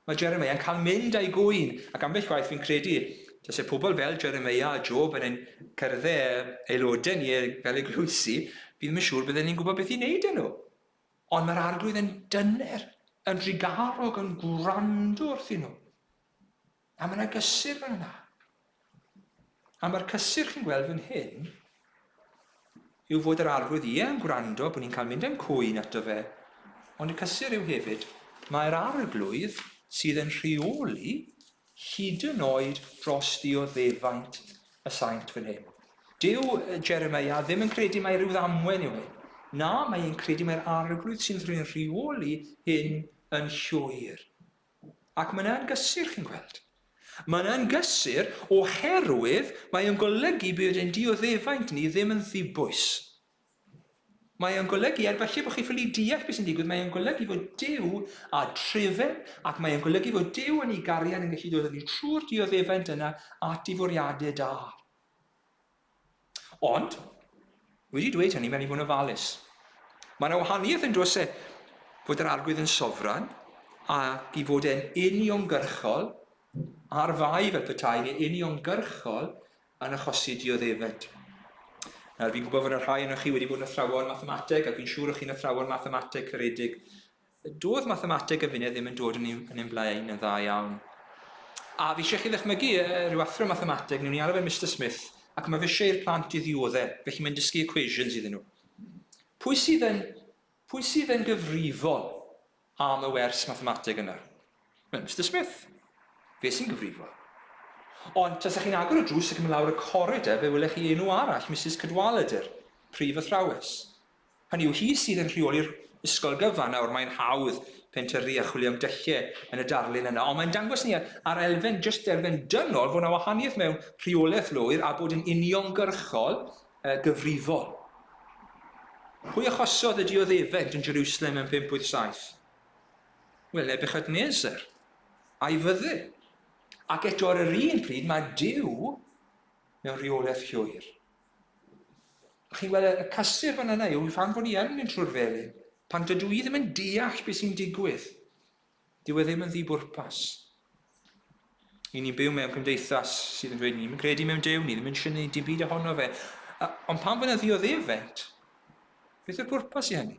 Mae Jeremeia yn cael mynd a'i gŵyn, ac ambell waith fi'n credu, tase pobl fel Jeremeia a Job yn ein cyrddau aelodau ni fel eglwysi, fi ddim yn siŵr bydden ni'n gwybod beth i wneud â nhw. Ond mae'r Arglwydd yn dyner, yn drugarog, yn gwrando wrthyn nhw. A mae yna gysur fan yna. A mae'r cysur chi'n gweld fan hyn yw fod yr Arglwydd ie yn gwrando, bod ni'n cael mynd yn cwyn ato fe, ond y cysur yw hefyd, mae'r Arglwydd sydd yn rheoli hyd yn oed dros ddioddefaint y saint fan hyn. Dyw Jeremiah ddim yn credu mai rhyw ddamwen yw hyn. Na, mae e'n credu mai'r Arglwydd sy'n rheoli hyn yn llwyr. Ac mae yna'n gysur, chi'n gweld. Mae yna'n gysur oherwydd mae o'n golygu bod ein dioddefaint ni ddim yn ddibwys. Mae o'n golygu, er falle bod chi ffili deall beth sy'n digwydd, mae o'n golygu fod Duw a trefen, ac mae o'n golygu fod Duw yn ei gariad yn gallu dod â ni trwy'r dioddefaint yna at ei fwriadau da. Ond, wedi dweud hynny, mae'n i fod yn ofalus. Mae yna wahaniaeth yn does e fod yr arglwydd yn sofran ac i fod e'n uniongyrchol ar fai fel petai neu uniongyrchol yn achosi dioddefaint. Nawr, fi'n gwybod fod yna rhai ohonoch chi wedi bod yn athrawon mathemateg, ac fi'n siŵr o'ch chi'n athrawon mathemateg caredig. Doedd mathemateg y funud ddim yn dod yn ein, yn blaen yn dda iawn. A fi eisiau chi ddychmygu rhyw athro mathemateg, newn ni alw fe Mister Smith, ac mae fe eisiau i'r plant i ddioddef, felly mae'n dysgu equations iddyn nhw. Pwy sydd yn, pwy sydd yn gyfrifol am y wers mathemateg yna? Wel, Mister Smith. Fe sy'n gyfrifol. Ond tasech chi'n agor y drws ac yn mynd lawr y corridor, fe welech chi enw arall, Misus Cadwaladr, prif athrawes. Hynny yw, hi sydd yn rheoli'r ysgol gyfan. Nawr, mae'n hawdd pentyrru a chwilio am dyllau yn y darlun yna, ond mae'n dangos ni ar elfen, jyst elfen dynol, fod yna wahaniaeth mewn rheolaeth lwyr a bod yn uniongyrchol gyfrifol. Pwy achosodd y dioddefent yn Jerusalem yn 587? Wel, Nebuchadnezzar a'i fyddin. Ac eto ar yr un pryd mae Duw mewn rheolaeth llwyr. A chi'n gweld y cysur fan yna yw pan fod ni yn mynd trwy'r felin, pan dydw i ddim yn deall beth sy'n digwydd, Dyw e ddim yn ddi-bwrpas. I ni'n byw mewn cymdeithas sydd yn dweud ni ddim yn credu mewn Duw, ni ddim yn eisiau gwneud dim byd ohono fe. Ond pan fod yna ddioddefent, beth yw'r pwrpas i hynny?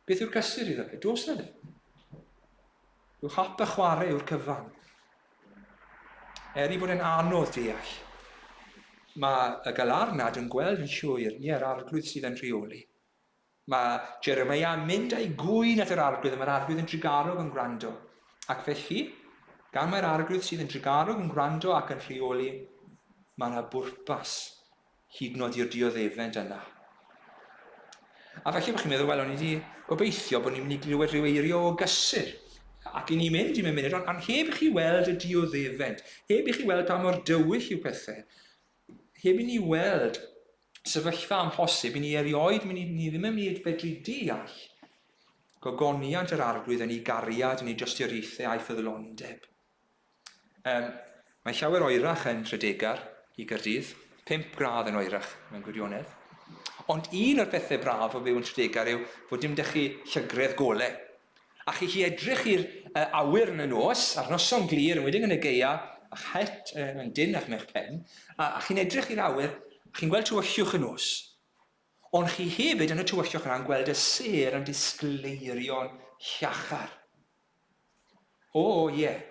Beth yw'r cysur iddo fe? Does na ddim. Yw hap a chwarae yw'r cyfan. Er i fod yn anodd deall, mae y galarnad yn gweld yn llwyr, ie, yr arglwydd sydd yn rheoli. Mae Jeremia yn mynd â'i gŵyn at yr Arglwydd, a mae'r Arglwydd yn drugarog yn gwrando. Ac felly, gan mai'r Arglwydd sydd yn drugarog yn gwrando ac yn rheoli, mae yna bwrpas hyd yn oed i'r dioddefent yna. A falle bod chi'n meddwl, wel, o'n i wedi gobeithio bod ni'n mynd i glywed rhyw eirio o gysur. Ac i ni'n mynd i mewn munud, ond, ond heb i chi weld y dioddefent, heb i chi weld pa mor dywyll yw pethau, heb i ni weld sefyllfa amhosib, i ni erioed, ni, ni ddim yn mynd i fedru deall gogoniant yr arglwydd yn ei gariad, yn ei drostioriaethau a'i ffyddlondeb. Um, mae llawer oerach yn Tredegar i Gyrdydd, 5 gradd yn oerach mewn gwirionedd. Ond un o'r pethau braf o fyw yn Tredegar yw fod dim dych chi llygredd golau. A chi chi edrych i'r uh, awyr yn y nos, ar noson glir, yn wedyn yn y geia, a'ch het uh, yn dyn a'ch me'ch pen, a, a chi'n edrych i'r awyr, a chi'n gweld tywyllwch y nos. Ond chi hefyd yn y tywyllwch yna'n gweld y sêr yn disgleirio'n llachar. O, oh, ie, yeah.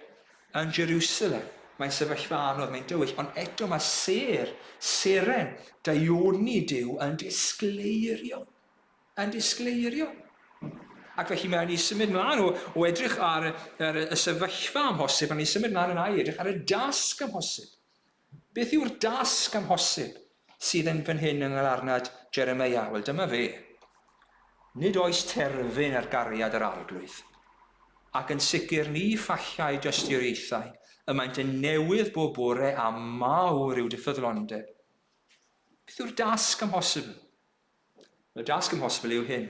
Yn Jerusalem, mae'n sefyllfa anodd, mae'n dywyll, ond eto mae sêr, seren, daioni Duw yn disgleirio. yn disgleirio. Ac felly mae ni symud mlaen o, o edrych ar, ar y sefyllfa amhosib, a ni symud mlaen yn ail edrych ar y dasg amhosib. Beth yw'r dasg amhosib sydd yn fan hyn yng ngalarnad Jeremiah? Wel, dyma fe. Nid oes terfyn ar gariad yr arglwydd, ac yn sicr ni ffallai dystioriaethau, y maent yn newydd bob bore a mawr yw dy ffyddlondeb. Beth yw'r dasg amhosibl? Y dasg amhosibl yw hyn,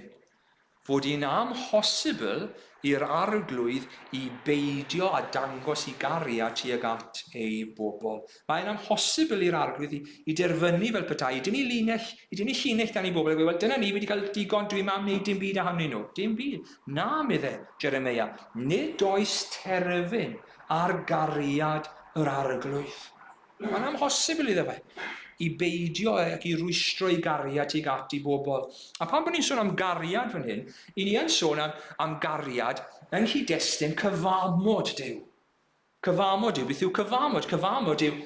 fod hi'n amhosibl i'r Arglwydd i beidio â dangos i gariad tuag at ei bobl. Mae'n amhosibl i'r Arglwydd i, i derfynu fel petai, i dynnu linell, i dynnu llinell dan ei bobl, a gweud, wel dyna ni, wedi cael digon, dwi'n am wneud dim byd ohonyn nhw. Dim byd. Na, medde Jeremeia, nid oes terfyn ar gariad yr Arglwydd. Mae'n amhosibl iddo fe i beidio ac i rwystro ei gariad tuag at i bobl. A pan bod ni'n sôn am gariad fan hyn, i ni yn sôn am, am gariad yng nghyd-destun cyfamod Duw. Cyfamod yw, beth yw cyfamod? Cyfamod yw,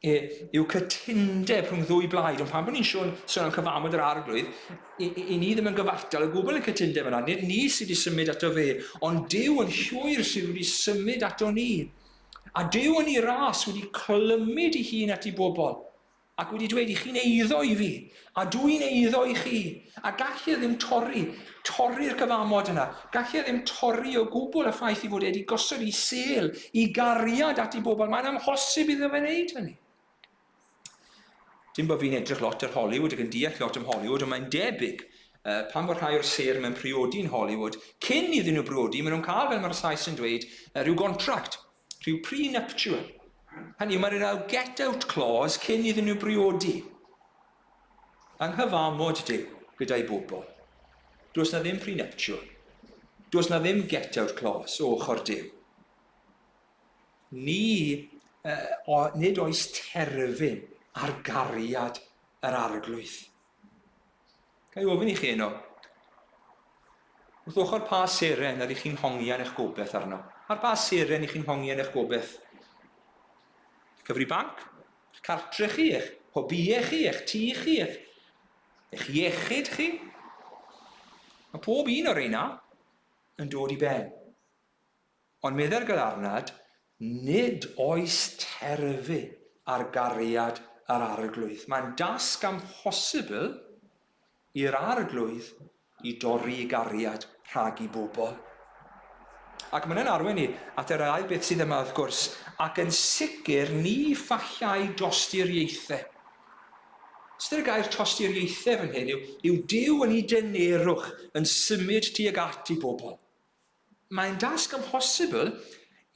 e, yw cytundeb rhwng ddwy blaid. Ond pan bod ni'n sôn, sôn am cyfamod yr arglwydd, i, i, i ni ddim yn gyfartal o gwbl y cytundeb yna. Nid ni sydd wedi symud ato fe, ond Duw yn llwyr sydd wedi symud ato ni. A Duw yn ei ras wedi clymyd ei hun at ei bobl. Ac wedi dweud, i chi'n eiddo i fi, a dw i'n eiddo i chi. A gall e ddim torri, torri'r cyfamod yna. Gall e ddim torri o gwbl y ffaith i fod e wedi gosod ei sêl, i gariad at ei bobl. Mae'n amhosib iddo fe wneud hynny. Dim bod fi'n edrych lot ar Hollywood ac yn deall lot am Hollywood, ond mae'n debyg uh, pan fod rhai o'r sêr mewn priodi yn Hollywood, cyn iddyn nhw briodi, maen nhw'n cael, fel mae'r Sais yn dweud, uh, rhyw gontract, rhyw prenuptial. Hynny yw, mae'n rhyw get out clause cyn iddyn nhw briodi. Anghyfamod Duw gyda'i bobl. Does na ddim prenuptial. Does na ddim get out clause o ochr Duw. Ni, uh, o, nid oes terfyn ar gariad yr arglwydd. Ga i ofyn i chi heno, wrth ochr pa seren ydych chi'n hongian eich gobeith arno? Ar ba seren i chi'n hongian eich gobeith? Cyfri banc? Eich cartre chi? Eich hobïau chi? Eich tŷ chi? Eich, eich iechyd chi? Mae pob un o'r reina yn dod i ben. Ond meddai'r Galarnad, nid oes terfyn ar gariad yr Arglwydd. Mae'n dasg amhosibl i'r Arglwydd i dorri ei gariad rhag ei bobl. Ac mae'n yn arwain ni at yr ail beth sydd yma wrth gwrs, ac yn sicr ni ffallai dosturiaethau. Ystyr y gair tosturiaethau fan hyn yw, yw Duw yn ei dynerwch yn symud tuag at ei bobl. Mae'n dasg amhosibl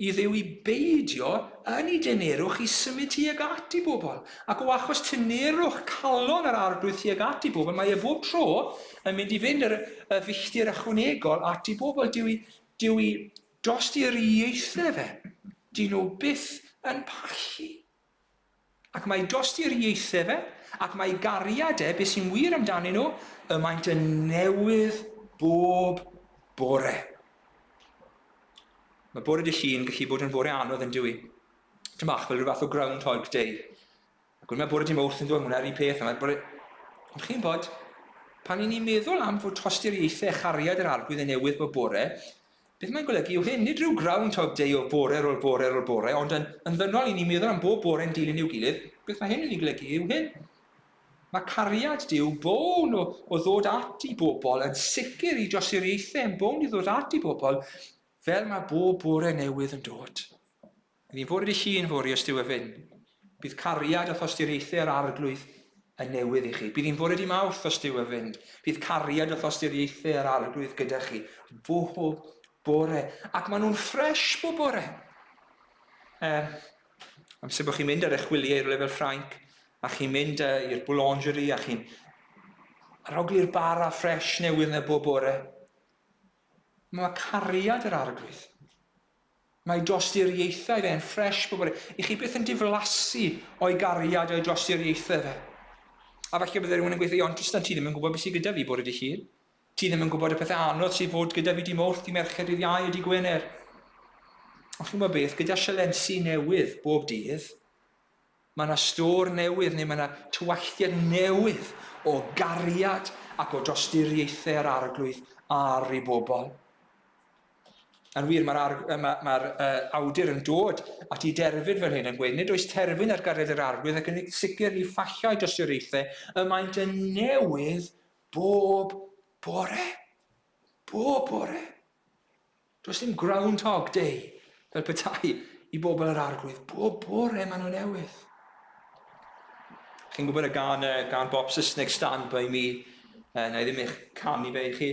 i Dduw i beidio yn ei dynerwch i symud tuag at i bobl. Ac o achos tynerwch calon yr Arglwydd tuag at i bobl, mae e bob tro yn mynd i fynd yr, y filltir ychwanegol at i bobl. Dyw i, dyw i dosturiaethau fe. Dyn nhw byth yn pallu. Ac mae dosturiaethau fe, ac mae gariad e, beth sy'n wir amdanyn nhw, y maent yn newydd bob bore. Mae bore dy llun gallu bod yn fore anodd yn dywi. Tym bach fel rhyw fath o Groundhog Day. Ac mae bore dy Mawrth yn dod, mae'n un peth, mae bore... Ond chi'n bod, pan i ni'n meddwl am fod tosturiaethau chariad yr arglwydd yn newydd bob bore, Beth mae'n golygu yw hyn, nid rhyw Groundhog Day o bore ar ôl bore ar ôl bore, ond yn, yn ddynol i ni meddwl am bob bore'n dilyn i'w gilydd, beth mae hyn yn ei golygu yw hyn. Mae cariad Duw bown o, o ddod at i bobl, yn sicr i drosuriaethau yn bown i ddod at i bobl, fel mae bob bore newydd yn dod. Bydd hi'n fore dy Llun fory os Duw a fyn. Bydd cariad a thosturiaethau yr Arglwydd yn newydd i chi. Bydd hi'n fore dy Mawrth os Duw a fynd. Bydd cariad a thosturiaethau yr Arglwydd gyda chi bob bore. Ac maen nhw'n ffresh bob bore. Um, amser bod chi'n mynd ar eich wyliau i rywle fel Ffrainc, a chi'n mynd uh, i'r boulangerie, a chi'n arogli'r bara ffresh newydd yna bob bore. Mae cariad yr Arglwydd Mae dosturiaethau fe yn ffresh bob bore. I chi byth yn diflasu o'i gariad o'i dosturiaethau fe. A falle bydde rhywun yn gweithio, ond Tristan, ti ddim yn gwybod beth sydd gyda fi bore dy Llun. Ti ddim yn gwybod y pethau anodd sydd fod gyda fi di Mawrth, di Mercher, dydd Iau, di Gwener. Ond chi'n gwybod beth, gyda sialensi newydd bob dydd, mae yna stôr newydd neu mae yna tywalltiad newydd o gariad ac o dosturiaethau yr arglwydd ar ei bobl. Yn wir, mae'r ma, ma uh, awdur yn dod at ei derfyn fel hyn yn gweud, nid oes terfyn ar gariad yr arglwydd ac yn sicr ni ffalliau dosturiaethau y maent yn newydd bob bore. Bob bore. Does dim Groundhog Day fel petai i bobl yr arglwydd. Bob bore maen nhw newydd. Chi'n gwybod y gan, uh, gan Bob Saesneg Stand By Me? Uh, na i ddim eich canu fe i chi.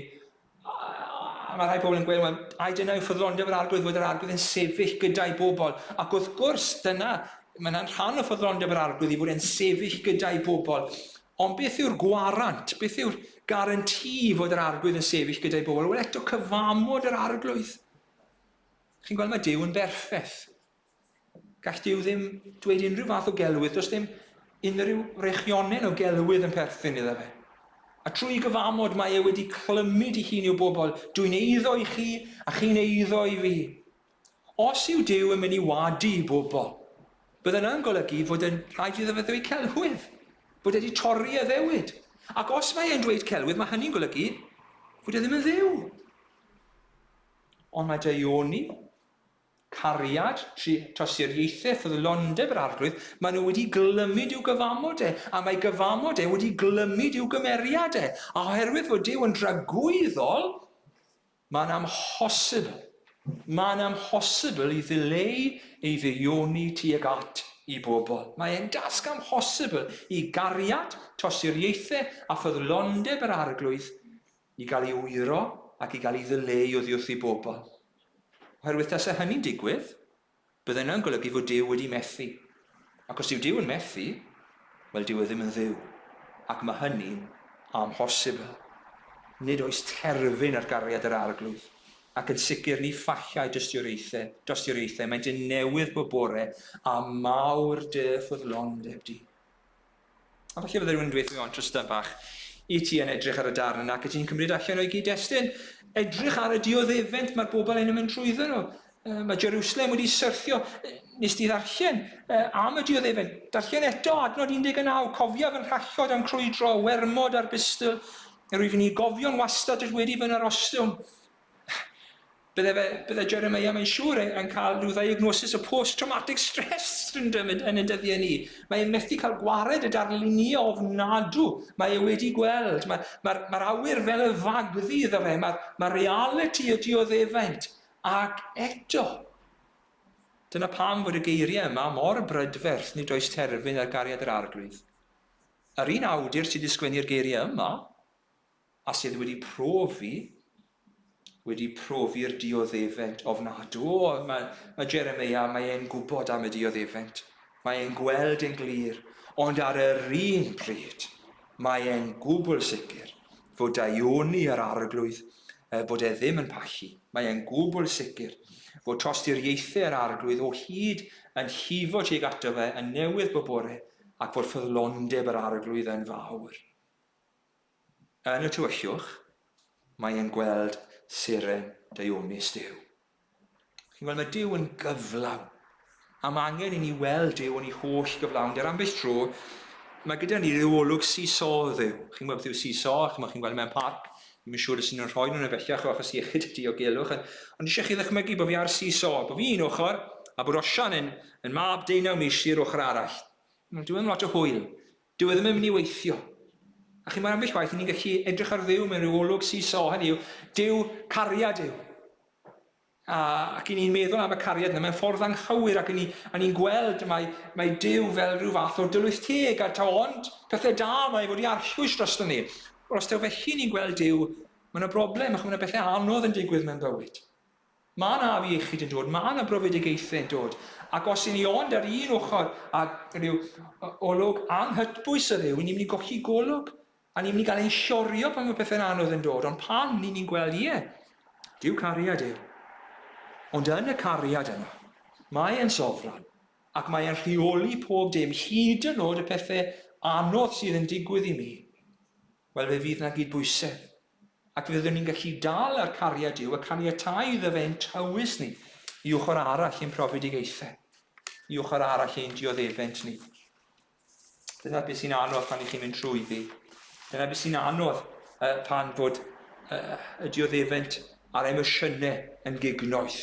A mae rhai pobl yn gweud, wel, ai dyna yw ffyddlondeb yr arglwydd, fod yr arglwydd yn sefyll gyda'i bobl. Ac wrth gwrs, dyna, mae yna'n rhan o ffyddlondeb yr arglwydd i fod e'n sefyll gyda'i bobl. Ond beth yw'r gwarant? Beth yw'r garanti fod yr arglwydd yn sefyll gyda'i bobl? Wel, eto cyfamod yr arglwydd. Chi'n gweld, mae Duw yn berffaith. Gall Duw ddim dweud unrhyw fath o gelwydd, does dim unrhyw wreichionen o gelwydd yn perthyn iddo fe. A trwy gyfamod mae e wedi clymyd i hun i'w bobl, dwi'n eiddo i chi a chi'n eiddo i fi. Os yw Duw yn mynd i wadu i bobl, bydde yna'n golygu fod yn rhaid iddo fe ddweud celwydd, bod e wedi torri addewid. Ac os mae e'n dweud celwydd, mae hynny'n golygu fod e ddim yn Dduw. Ond mae daioni. Cariad, trosiariaethau, ffyddlondeb yr Arglwydd, maen nhw wedi glymu Duw gyfamod e, a mae gyfamod e wedi glymu Duw gymeriad e. A oherwydd fod Duw yn dragwyddol, mae'n amhosibl, mae'n amhosibl i ddileu ei ddeuoni tuag at i bobl. Mae e'n dasg amhosibl i gariad, trosiariaethau a ffyddlondeb yr Arglwydd i gael ei wyro ac i gael ei ddileu oddi wrth ei bobl. Oherwydd tase hynny'n digwydd, bydde hynna'n golygu fod Duw wedi methu. Ac os yw Duw yn methu, wel dyw e ddim yn Dduw. Ac mae hynny'n amhosibl. Nid oes terfyn ar gariad yr Arglwydd, ac yn sicr ni ffallai dystiwriaethau, dostiwriaethau, maent yn newydd bob bore, a mawr dy ffyddlondeb di. A falle fydde rhywun yn dweud, ond Trystan bach, i ti yn edrych ar y darn yna ac ti'n cymryd allan o'i gyd-destun. Edrych ar y dioddefent mae'r bobl hyn yn mynd trwyddo nhw. Mae Jerusalem wedi syrthio. Nes di ddarllen am y dioddefent. Darllen eto, adnod 19, cofia fy nhrallod am crwydro, wermod a'r bustl. Rwyf i'n ei gofio'n wastad wedi fy narostwng. Bydde fe, bydde Jeremiah, mae'n siŵr, yn, yn cael rhyw ddiagnosis o post-traumatic stress syndrome yn, yn y dyddiau ni. Mae e'n methu cael gwared y darlunio ofnadw mae e wedi gweld. Mae'r mae, mae awyr fel y fagddu iddo fe, mae'r mae reality y dioddefaint. Ac eto, dyna pam fod y geiriau yma mor brydferth, nid oes terfyn ar gariad yr Arglwydd. Yr un awdur sydd wedi sgwennu'r geiriau yma, a sydd wedi profi, wedi profi'r dioddefent ofnadw. O, mae, mae Jeremiah, mae e'n gwybod am y dioddefent. Mae e'n gweld yn glir, ond ar yr un pryd, mae e'n gwbl sicr fod daioni yr Arglwydd, bod e ddim yn pallu. Mae e'n gwbl sicr fod tosturiaethau yr Arglwydd o hyd yn llifo tuag ato fe yn newydd bob bore, ac fod ffyddlondeb yr Arglwydd yn fawr. Yn y tywyllwch, mae e'n gweld seren daionus Duw. Chi'n gweld, mae Duw yn gyflawn. A mae angen i ni weld Duw yn ei holl gyflawnder. Ambell tro, mae gyda ni ryw olwg see-saw o Dduw. Chi'n gwybod beth yw see-saw? Chi'n chi'n gweld mewn parc. Dwi'n yn siŵr os nhw'n rhoi nhw'n y bellach o achos iechyd diogelwch. Ond eisiau chi ddychmygu bod fi ar see-saw, bod fi un ochr, a bod Osian yn, yn mab deunaw mis i'r ochr arall. Dyw e ddim lot o hwyl. Dyw e ddim yn mynd i weithio. A chi'n gwybod ambell waith, ni'n gallu edrych ar Dduw mewn rhyw olwg see-saw, hynny yw, Duw cariad yw. A, ac i ni'n meddwl am y cariad yna mewn ffordd anghywir ac i ni, a ni'n gweld mae, mae Duw fel rhyw fath o dylwyth teg a taw ond pethau da mae fod i arllwys drosto ni. Wel, os taw felly ni'n gweld Duw, mae yna broblem, achos mae yna bethau anodd yn digwydd mewn bywyd. Mae 'na afiechyd yn dod, mae 'na brofedigaethau yn dod, ac os 'y ni ond ar un ochr a rhyw olwg anghytbwys o Dduw, ni'n mynd i golli golwg, a ni'n mynd i gael ein siorio pan mae pethau'n anodd yn dod, ond pan ni'n ni'n gweld, ie, Duw cariad yw. Ond yn y cariad yna, mae e'n sofran, ac mae e'n rheoli pob dim, hyd yn oed y pethau anodd sydd yn digwydd i mi. Wel, fe fydd 'na gydbwysedd. Ac fe fyddwn ni'n gallu dal ar cariad Duw a caniatáu iddo fe'n tywys ni i ochr arall ein profedigaethau, i ochr arall ein dioddefent ni. Dyna beth sy'n anodd pan i chi'n mynd trwyddi. Dyna beth sy'n anodd uh, pan fod uh, y dioddefent a'r emosiynau yn gignoeth.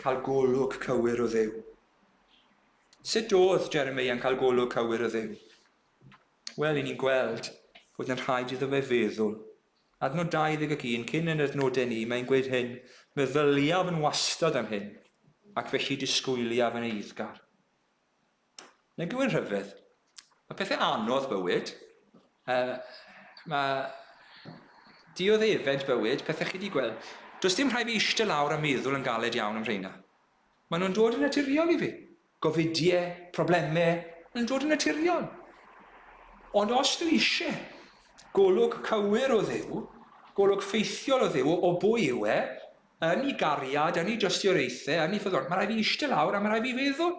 Cael golwg cywir o Dduw. Sut oedd Jeremiah yn cael golwg cywir o Dduw? Wel, i ni'n gweld fod yn rhaid iddo fe feddwl. Adnod 21, cyn yn adnodau ni, mae'n gweud hyn, meddyliaf yn wastad am hyn, ac felly disgwyliaf yn eiddgar. Nag yw'n rhyfedd? Mae pethau anodd bywyd, uh, mae dioddefent bywyd, pethau chi wedi gweld. Does dim rhaid fi eistedd lawr a meddwl yn galed iawn am rheina. Maen nhw'n dod yn naturiol i fi. Gofidiau, problemau, maen nhw'n dod yn naturiol. Ond os dwi eisiau golwg cywir o Dduw, golwg ffeithiol o Dduw, o bwy yw e, yn ei gariad, yn ei dystiolaethau, yn ei ffyddlondeb, mae rhaid fi eistedd lawr a mae rhaid fi feddwl.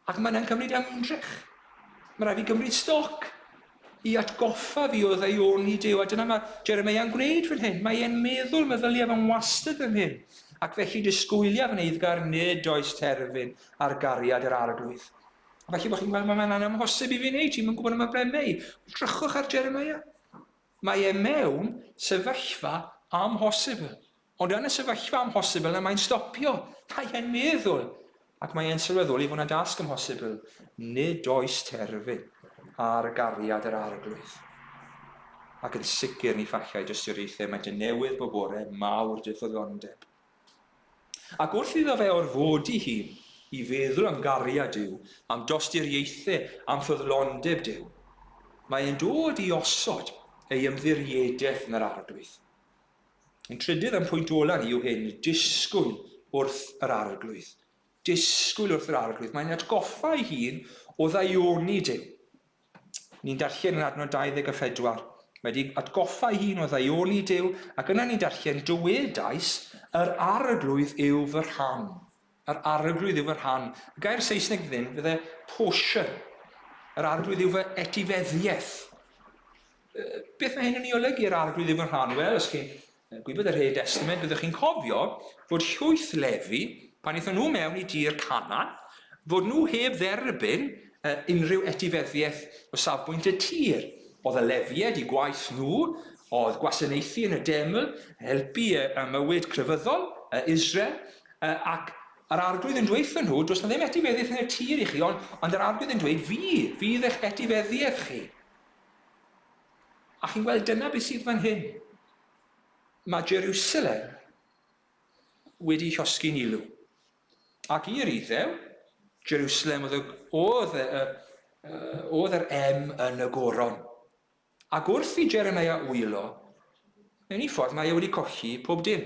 Ac mae hynna'n cymryd ymdrech. Mae rhaid fi gymryd stoc i atgoffa fi o ddaioni Duw. A dyna mae Jeremeia'n gwneud fan hyn. Mae e'n meddwl, meddyliaf yn wastad fan hyn. Ac felly disgwyliaf yn eiddgar nid oes terfyn ar gariad yr Arglwydd. A felly bod chi'n gweld, mae'n amhosib i fi wneud, ti'n gwybod am y bremau. Drychwch ar Jeremia. Mae e mewn sefyllfa amhosibl. Ond yn y sefyllfa amhosibl yna mae'n stopio. Mae e'n meddwl ac mae e'n sylweddoli fod yna dasg amhosibl. Nid oes terfyn ar gariad yr Arglwydd. Ac yn sicr ni ffallai dystiolaethau maent yn newydd bob bore mawr dy ffyddlondeb. Ac wrth iddo fe orfodi hun i feddwl am gariad Duw, am dosturiaethau, am ffyddlondeb Duw, mae e'n dod i osod ei ymddiriedaeth yn yr Arglwydd. Yn trydydd a'n pwynt ola ni yw hyn, disgwyl wrth yr Arglwydd. Disgwyl wrth yr Arglwydd. Mae'n atgoffa ei hun o ddaioni Duw. Ni'n darllen yn adnod 24. Mae wedi atgoffa ei hun o ddaioni Duw, ac yna ni'n darllen, dywedais, yr Arglwydd yw fy rhan. Yr Arglwydd yw fy rhan. Y gair Saesneg fydd hyn, fydde portion. Yr Arglwydd yw fy etifeddiaeth. Beth mae hyn yn ei olygu, yr Arglwydd yw fy rhan? Wel, os chi'n gwybod yr Hen Destament, byddwch chi'n cofio fod llwyth Lefi, pan aethon nhw mewn i dir Canaan, fod nhw heb dderbyn unrhyw etifeddiaeth o safbwynt y tir. Oedd y Lefied i gwaith nhw, oedd gwasanaethu yn y deml, helpu y mywyd crefyddol Israel, Ac yr Arglwydd yn dweud wrthyn nhw, does na ddim etifeddiaeth yn y tir i chi, ond, ond yr Arglwydd yn dweud, fi, fydd eich etifeddiaeth chi. A chi'n gweld, dyna beth sydd fan hyn. Mae Jerusalem wedi llosgi'n ilw. Ac i'r Iddew, Jerusalem oedd, oedd, oedd yr M yn y goron. Ac wrth i Jeremia wylo, mewn un ffordd mae e wedi colli pob dim.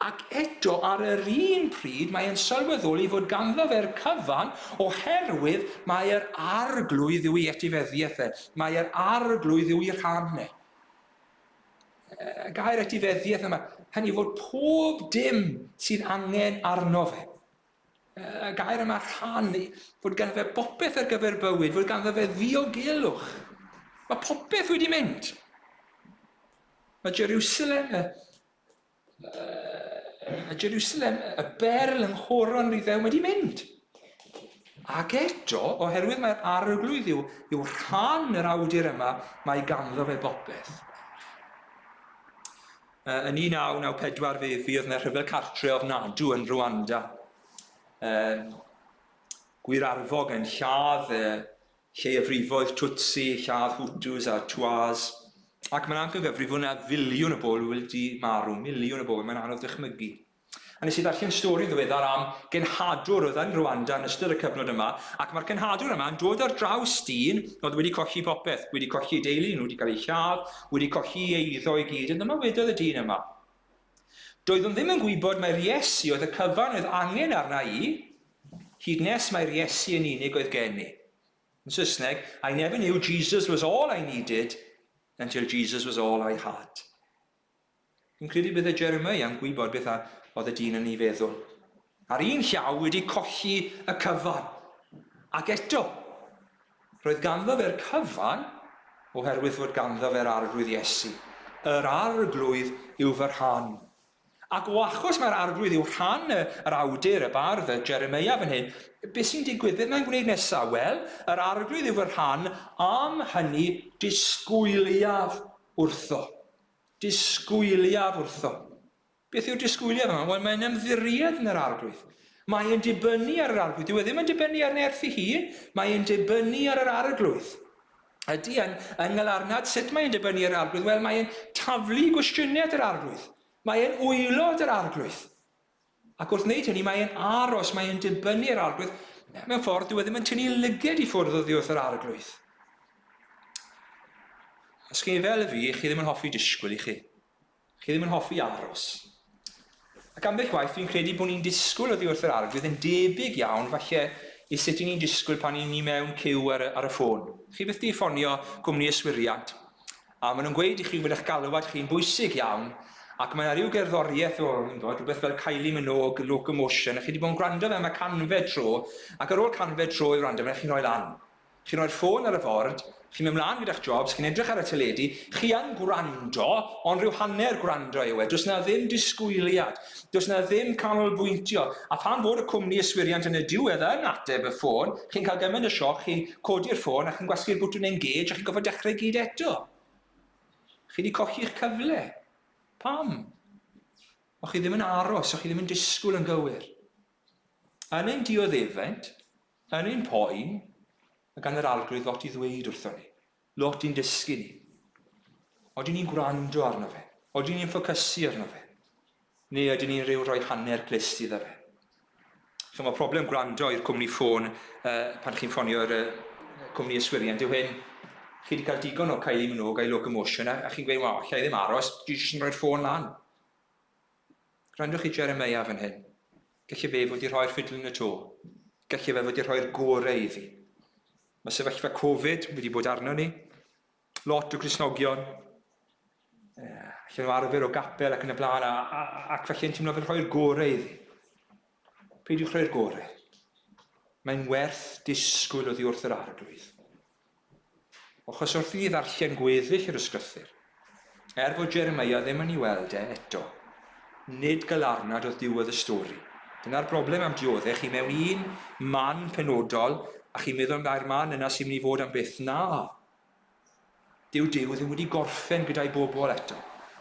Ac eto ar yr un pryd mae e'n sylweddoli fod ganddo fe'r cyfan oherwydd mae yr Arglwydd yw ei etifeddiaeth e, mae yr Arglwydd yw ei rhan e. Y gair etifeddiaeth yma, hynny yw fod pob dim sydd angen arno fe. Y gair yma rhan, fod ganddo fe bopeth ar gyfer bywyd, fod ganddo fe ddiogelwch. Mae popeth wedi mynd. Mae Jerusalem, y, y Jerusalem, y berl yng nghoron yr Iddew wedi mynd. Ac eto, oherwydd mae'r arglwydd yw, yw rhan yr awdur yma, mae ganddo fe bopeth. Yn 1994 fe fuodd 'na rhyfel cartre ofnadw yn Rwanda. Um, gwir arfog yn lladd uh, lleiafrifoedd Tutsi, lladd Hutus a Twas. Ac mae'n amcangyfrif fod yna filiwn o bobl wedi marw, miliwn o bobl, mae'n anodd dychmygu. A nes i ddarllen stori ddiweddar am genhadwr oedd yn Rwanda yn ystod y cyfnod yma, ac mae'r cenhadwr yma yn dod ar draws dyn oedd wedi colli popeth, wedi colli ei deulu, nhw wedi cael eu lladd, wedi colli ei eiddo i gyd, a dyma wedodd y dyn yma. Doeddwn ddim yn gwybod mai'r Iesu oedd y cyfan oedd angen arna i, hyd nes mai'r Iesu yn unig oedd gen i. Yn Saesneg, I never knew Jesus was all I needed until Jesus was all I had. Fi'n credu bydde Jeremiah yn gwybod beth a oedd y dyn yn ei feddwl. Ar un llaw wedi colli y cyfan. Ac eto, roedd ganddo fe'r cyfan oherwydd fod ganddo fe'r Arglwydd Iesu. Yr Arglwydd yw fy rhan. Ac o achos mae'r Arglwydd yw rhan y, yr awdur, y bardd, y Jeremiah fan hyn, beth sy'n digwydd? Beth mae'n gwneud nesaf? Wel, yr Arglwydd yw fy rhan, am hynny disgwyliaf wrtho. Disgwyliaf wrtho. Beth yw'r disgwyliad yma? Wel, mae'n ymddiried yn yr Arglwydd. Mae e'n dibynnu ar yr Arglwydd. Dyw e ddim yn dibynnu ar nerth ei hun, mae e'n dibynnu ar yr Arglwydd. Ydy, yn, yng Ngalarnad, sut mae e'n dibynnu ar yr Arglwydd? Wel, mae e'n taflu gwestiynau at yr Arglwydd. Mae e'n wylo at yr Arglwydd. Ac wrth wneud hynny, mae e'n aros, mae e'n dibynnu ar Arglwydd. Mewn ffordd, dyw e ddim yn tynnu lyged i ffwrdd oddi wrth yr Arglwydd. Os chi fel fi, chi ddim yn hoffi disgwyl i chi. Chi ddim yn hoffi aros. Ac ambell waith, fi'n credu bod ni'n disgwyl oddi wrth yr Arglwydd yn debyg iawn, falle, i sut i ni'n disgwyl pan i ni mewn cyw ar y, ar y ffôn. Chi byth di ffonio cwmni yswiriant A maen nhw'n gweud i chi fod eich galwad chi'n bwysig iawn, ac mae 'na ryw gerddoriaeth o, wi'n gwybod, rhywbeth fel Kylie Minogue, Locomotion, a chi 'di bod yn gwrando fe am y canfed tro, ac ar ôl canfed tro i wrando fe, chi'n rhoi lan. Chi'n rhoi'r ffôn ar y ford, chi'n mynd mlaen gyda'ch jobs, chi'n edrych ar y teledu, chi yn gwrando, ond rhyw hanner gwrando yw e, does 'na ddim disgwyliad. Does 'na ddim canolbwyntio, a phan fod y cwmni yswiriant yn y diwedd yn ateb y ffôn, chi'n cael gymaint o sioc, chi'n codi'r ffôn a chi'n gwasgu'r bwtwn engage a chi'n gorfod dechrau i gyd eto. Chi wedi colli'ch cyfle. Pam? O'ch chi ddim yn aros, o'ch chi ddim yn disgwyl yn gywir. Yn ein dioddefaint, yn ein poen, mae gan yr Arglwydd lot i ddweud wrthon ni, lot i'n dysgu ni. Odyn ni'n gwrando arno fe? Odyn ni'n ffocysu arno fe? Neu ydyn ni'n rhyw roi hanner clust iddo fe? So mae problem gwrando i'r cwmni ffôn uh, pan chi'n ffonio'r uh, cwmni yswiriant yw hyn. Chi wedi cael digon o Kylie Minogue a'i Locomotion a, a chi'n gweud, wel, allai ddim aros, dwi jyst yn rhoi'r ffôn lan. Gwrandwch i Jeremiah fan hyn. Gallai fe fod i rhoi'r ffidl yn y to. Gallai fe fod i rhoi'r gorau iddi. Mae sefyllfa Covid wedi bod arno ni. Lot o Gristnogion, allan nhw arfer o gapel ac yn y blaen, a, a, ac felly yn teimlo fel rhoi'r gorau iddi. Peidiwch rhoi'r gorau. Mae'n werth disgwyl oddi wrth yr Arglwydd. Achos wrth i ni ddarllen gweddill yr ysgrythur, er fod Jeremiah ddim yn ei weld e eto, nid galarnad oedd diwedd y stori. Dyna'r broblem am dioddef, chi mewn un man penodol, a chi'n meddwl mai'r man yna sy'n mynd i fod am byth. Na! Dyw Duw ddim wedi gorffen gyda'i bobl eto.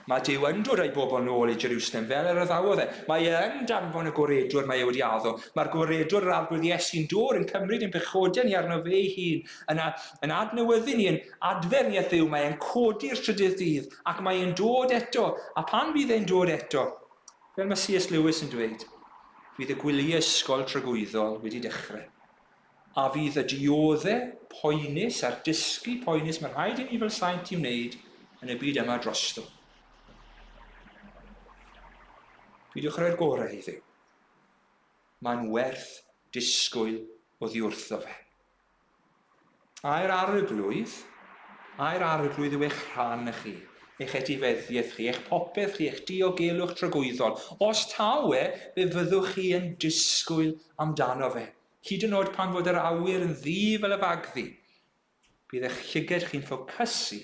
Mae Duw yn dod â'i bobl nôl i Jerusalem fel yr addawodd e. Mae e yn danfon y Gwaredwr mae e wedi addo. Mae'r Gwaredwr yr Arglwydd Iesu'n dod yn cymryd ein pechodau ni arno fe ei hun, yn, yn adnewyddu ni, yn adfer ni at Dduw. Mae e'n codi'r trydydd dydd ac mae e'n dod eto. A pan fydd e'n dod eto, fel mae C.S. Lewis yn dweud, fydd y gwyliau ysgol tragwyddol wedi dechrau. A fydd y diodde poenus a'r dysgu poenus mae rhaid i ni fel saint i wneud yn y byd yma drosto. Peidiwch rhoi'r gorau i Dduw. Mae'n werth disgwyl oddi wrtho fe. A'r Arglwydd, a'r Arglwydd yw eich rhan chi, eich etifeddiaeth chi, eich popeth chi, eich diogelwch tragwyddol. Os taw e, fe fyddwch chi yn disgwyl amdano fe. Hyd yn oed pan fod yr awyr yn ddu fel y fagddu, bydd eich llyged chi'n ffocysu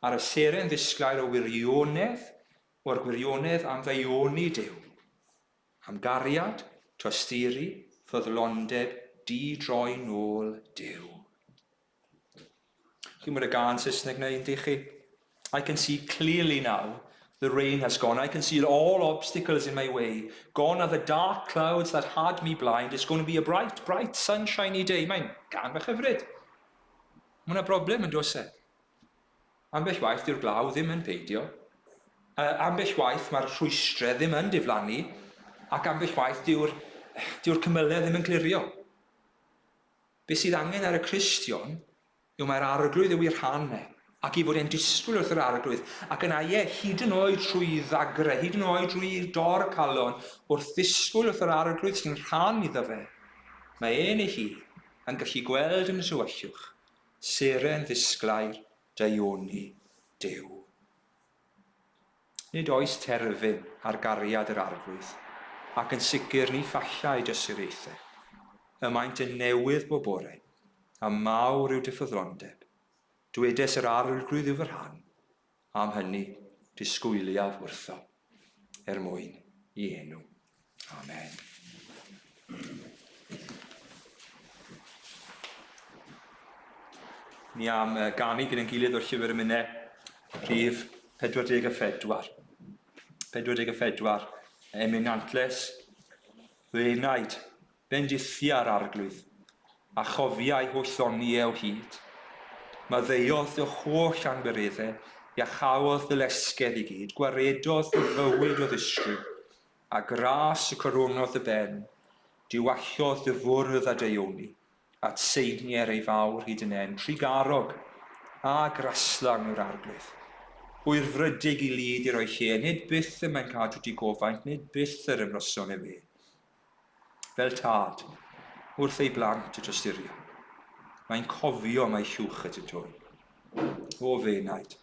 ar y seren ddisglair o wirionedd, o'r gwirionedd am ddaioni Duw, am gariad, tosturi, ffyddlondeb, di-droi nôl Duw. Chi'n gwybod y gân Saesneg na un chi? I can see clearly now the rain has gone. I can see all obstacles in my way. Gone are the dark clouds that had me blind. It's going to be a bright, bright, sunshiny day. Mae'n gân fach hyfryd. Mae yna broblem yn does e? Ambell waith dyw'r glaw ddim yn peidio. Uh, ambell waith mae'r rhwystrau ddim yn diflannu. Ac ambell waith dyw'r dyw cymylau ddim yn clirio. Be sydd angen ar y Cristion yw mai'r Arglwydd yw ei rhan e, ac ei fod e'n disgwyl wrth yr Arglwydd, ac yna ie, hyd yn oed trwy ddagre, hyd yn oed drwy dor calon, wrth ddisgwyl wrth yr Arglwydd sy'n rhan iddo fe, mae e neu hi yn gallu gweld yn y tywyllwch seren ddisglair daioni Duw. Nid oes terfyn ar gariad yr Arglwydd, ac yn sicr ni phalla ei dysgriaethau. Y maent yn newydd bob bore, a mawr yw dy ffyddlondeb. Dwedes yr Arglwydd yw fy rhan, am hynny disgwyliaf wrtho, er mwyn i enw. Amen. Ni am ganu gyda'n gilydd o'r llyfr emynau, rhif 44. 44, emyn Nantles, fy enaid, bendithia'r arglwydd, a chofiai holl ddoniau o hyd. Maddeuodd dy holl anwireddau, iachaodd dy lesgedd i gyd, gwaredodd dy fywyd o ddistryw, A gras y coronodd dy ben, diwallodd dy fwrdd a daioni, at seinier ei fawr hyd yn en, trugarog a graslan yw'r Arglwydd. Hwyrfrydig i lid i roi lle, nid byth y mae'n cadw digofaint, nid byth yr ymryson ef e. Fel tad, wrth ei blant y tosturio, mae'n cofio mai llwch ydynt hwy. O f'enaid,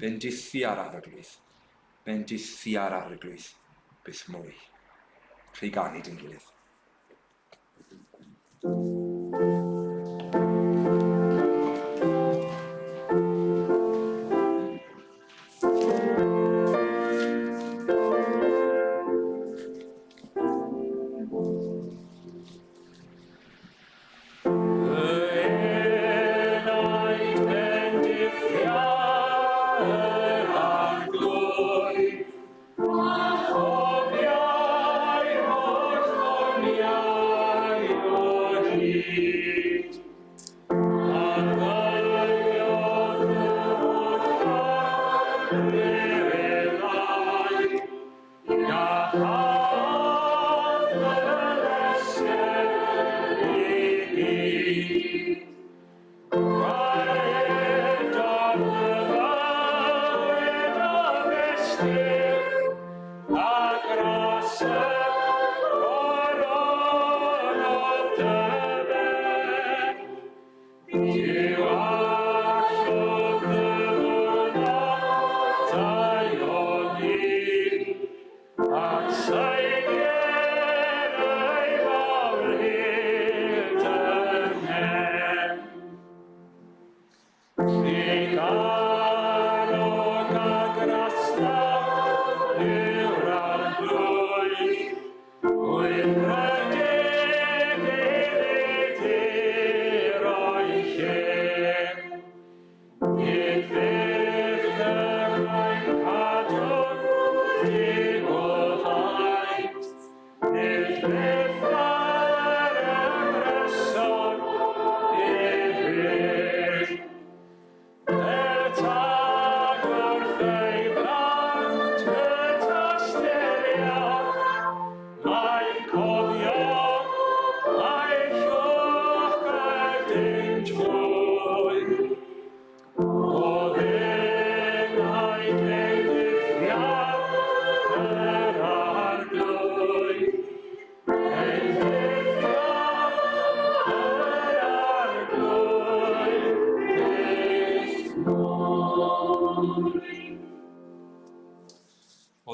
bendithia'r Arglwydd, Bendithia'r Arglwydd byth mwy. Rhy ganu dyn gilydd.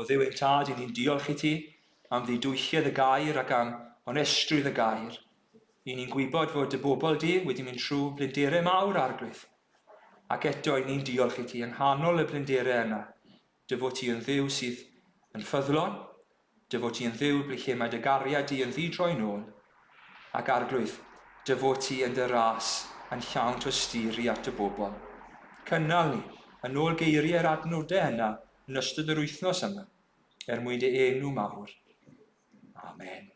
Dduw ein Tad, i ni'n diolch i ti am ddidwylledd y gair ac am onestrwydd y gair. I ni'n gwybod fod dy bobl di wedi mynd trwy blinderau mawr, Arglwydd. Ac eto i ni'n diolch i ti yng nghanol y blinderau yna, dy fod ti yn Dduw sydd yn ffyddlon, Dy fod ti yn Dduw ble lle mae dy gariad di yn ddi-droi nôl, ac Arglwydd, dy fod ti yn dy ras yn llawn tosturi at dy bobl. Cynnal ni, yn ôl geiriau'r adnodau yna yn ystod yr wythnos yma, er mwyn dy enw mawr. Amen.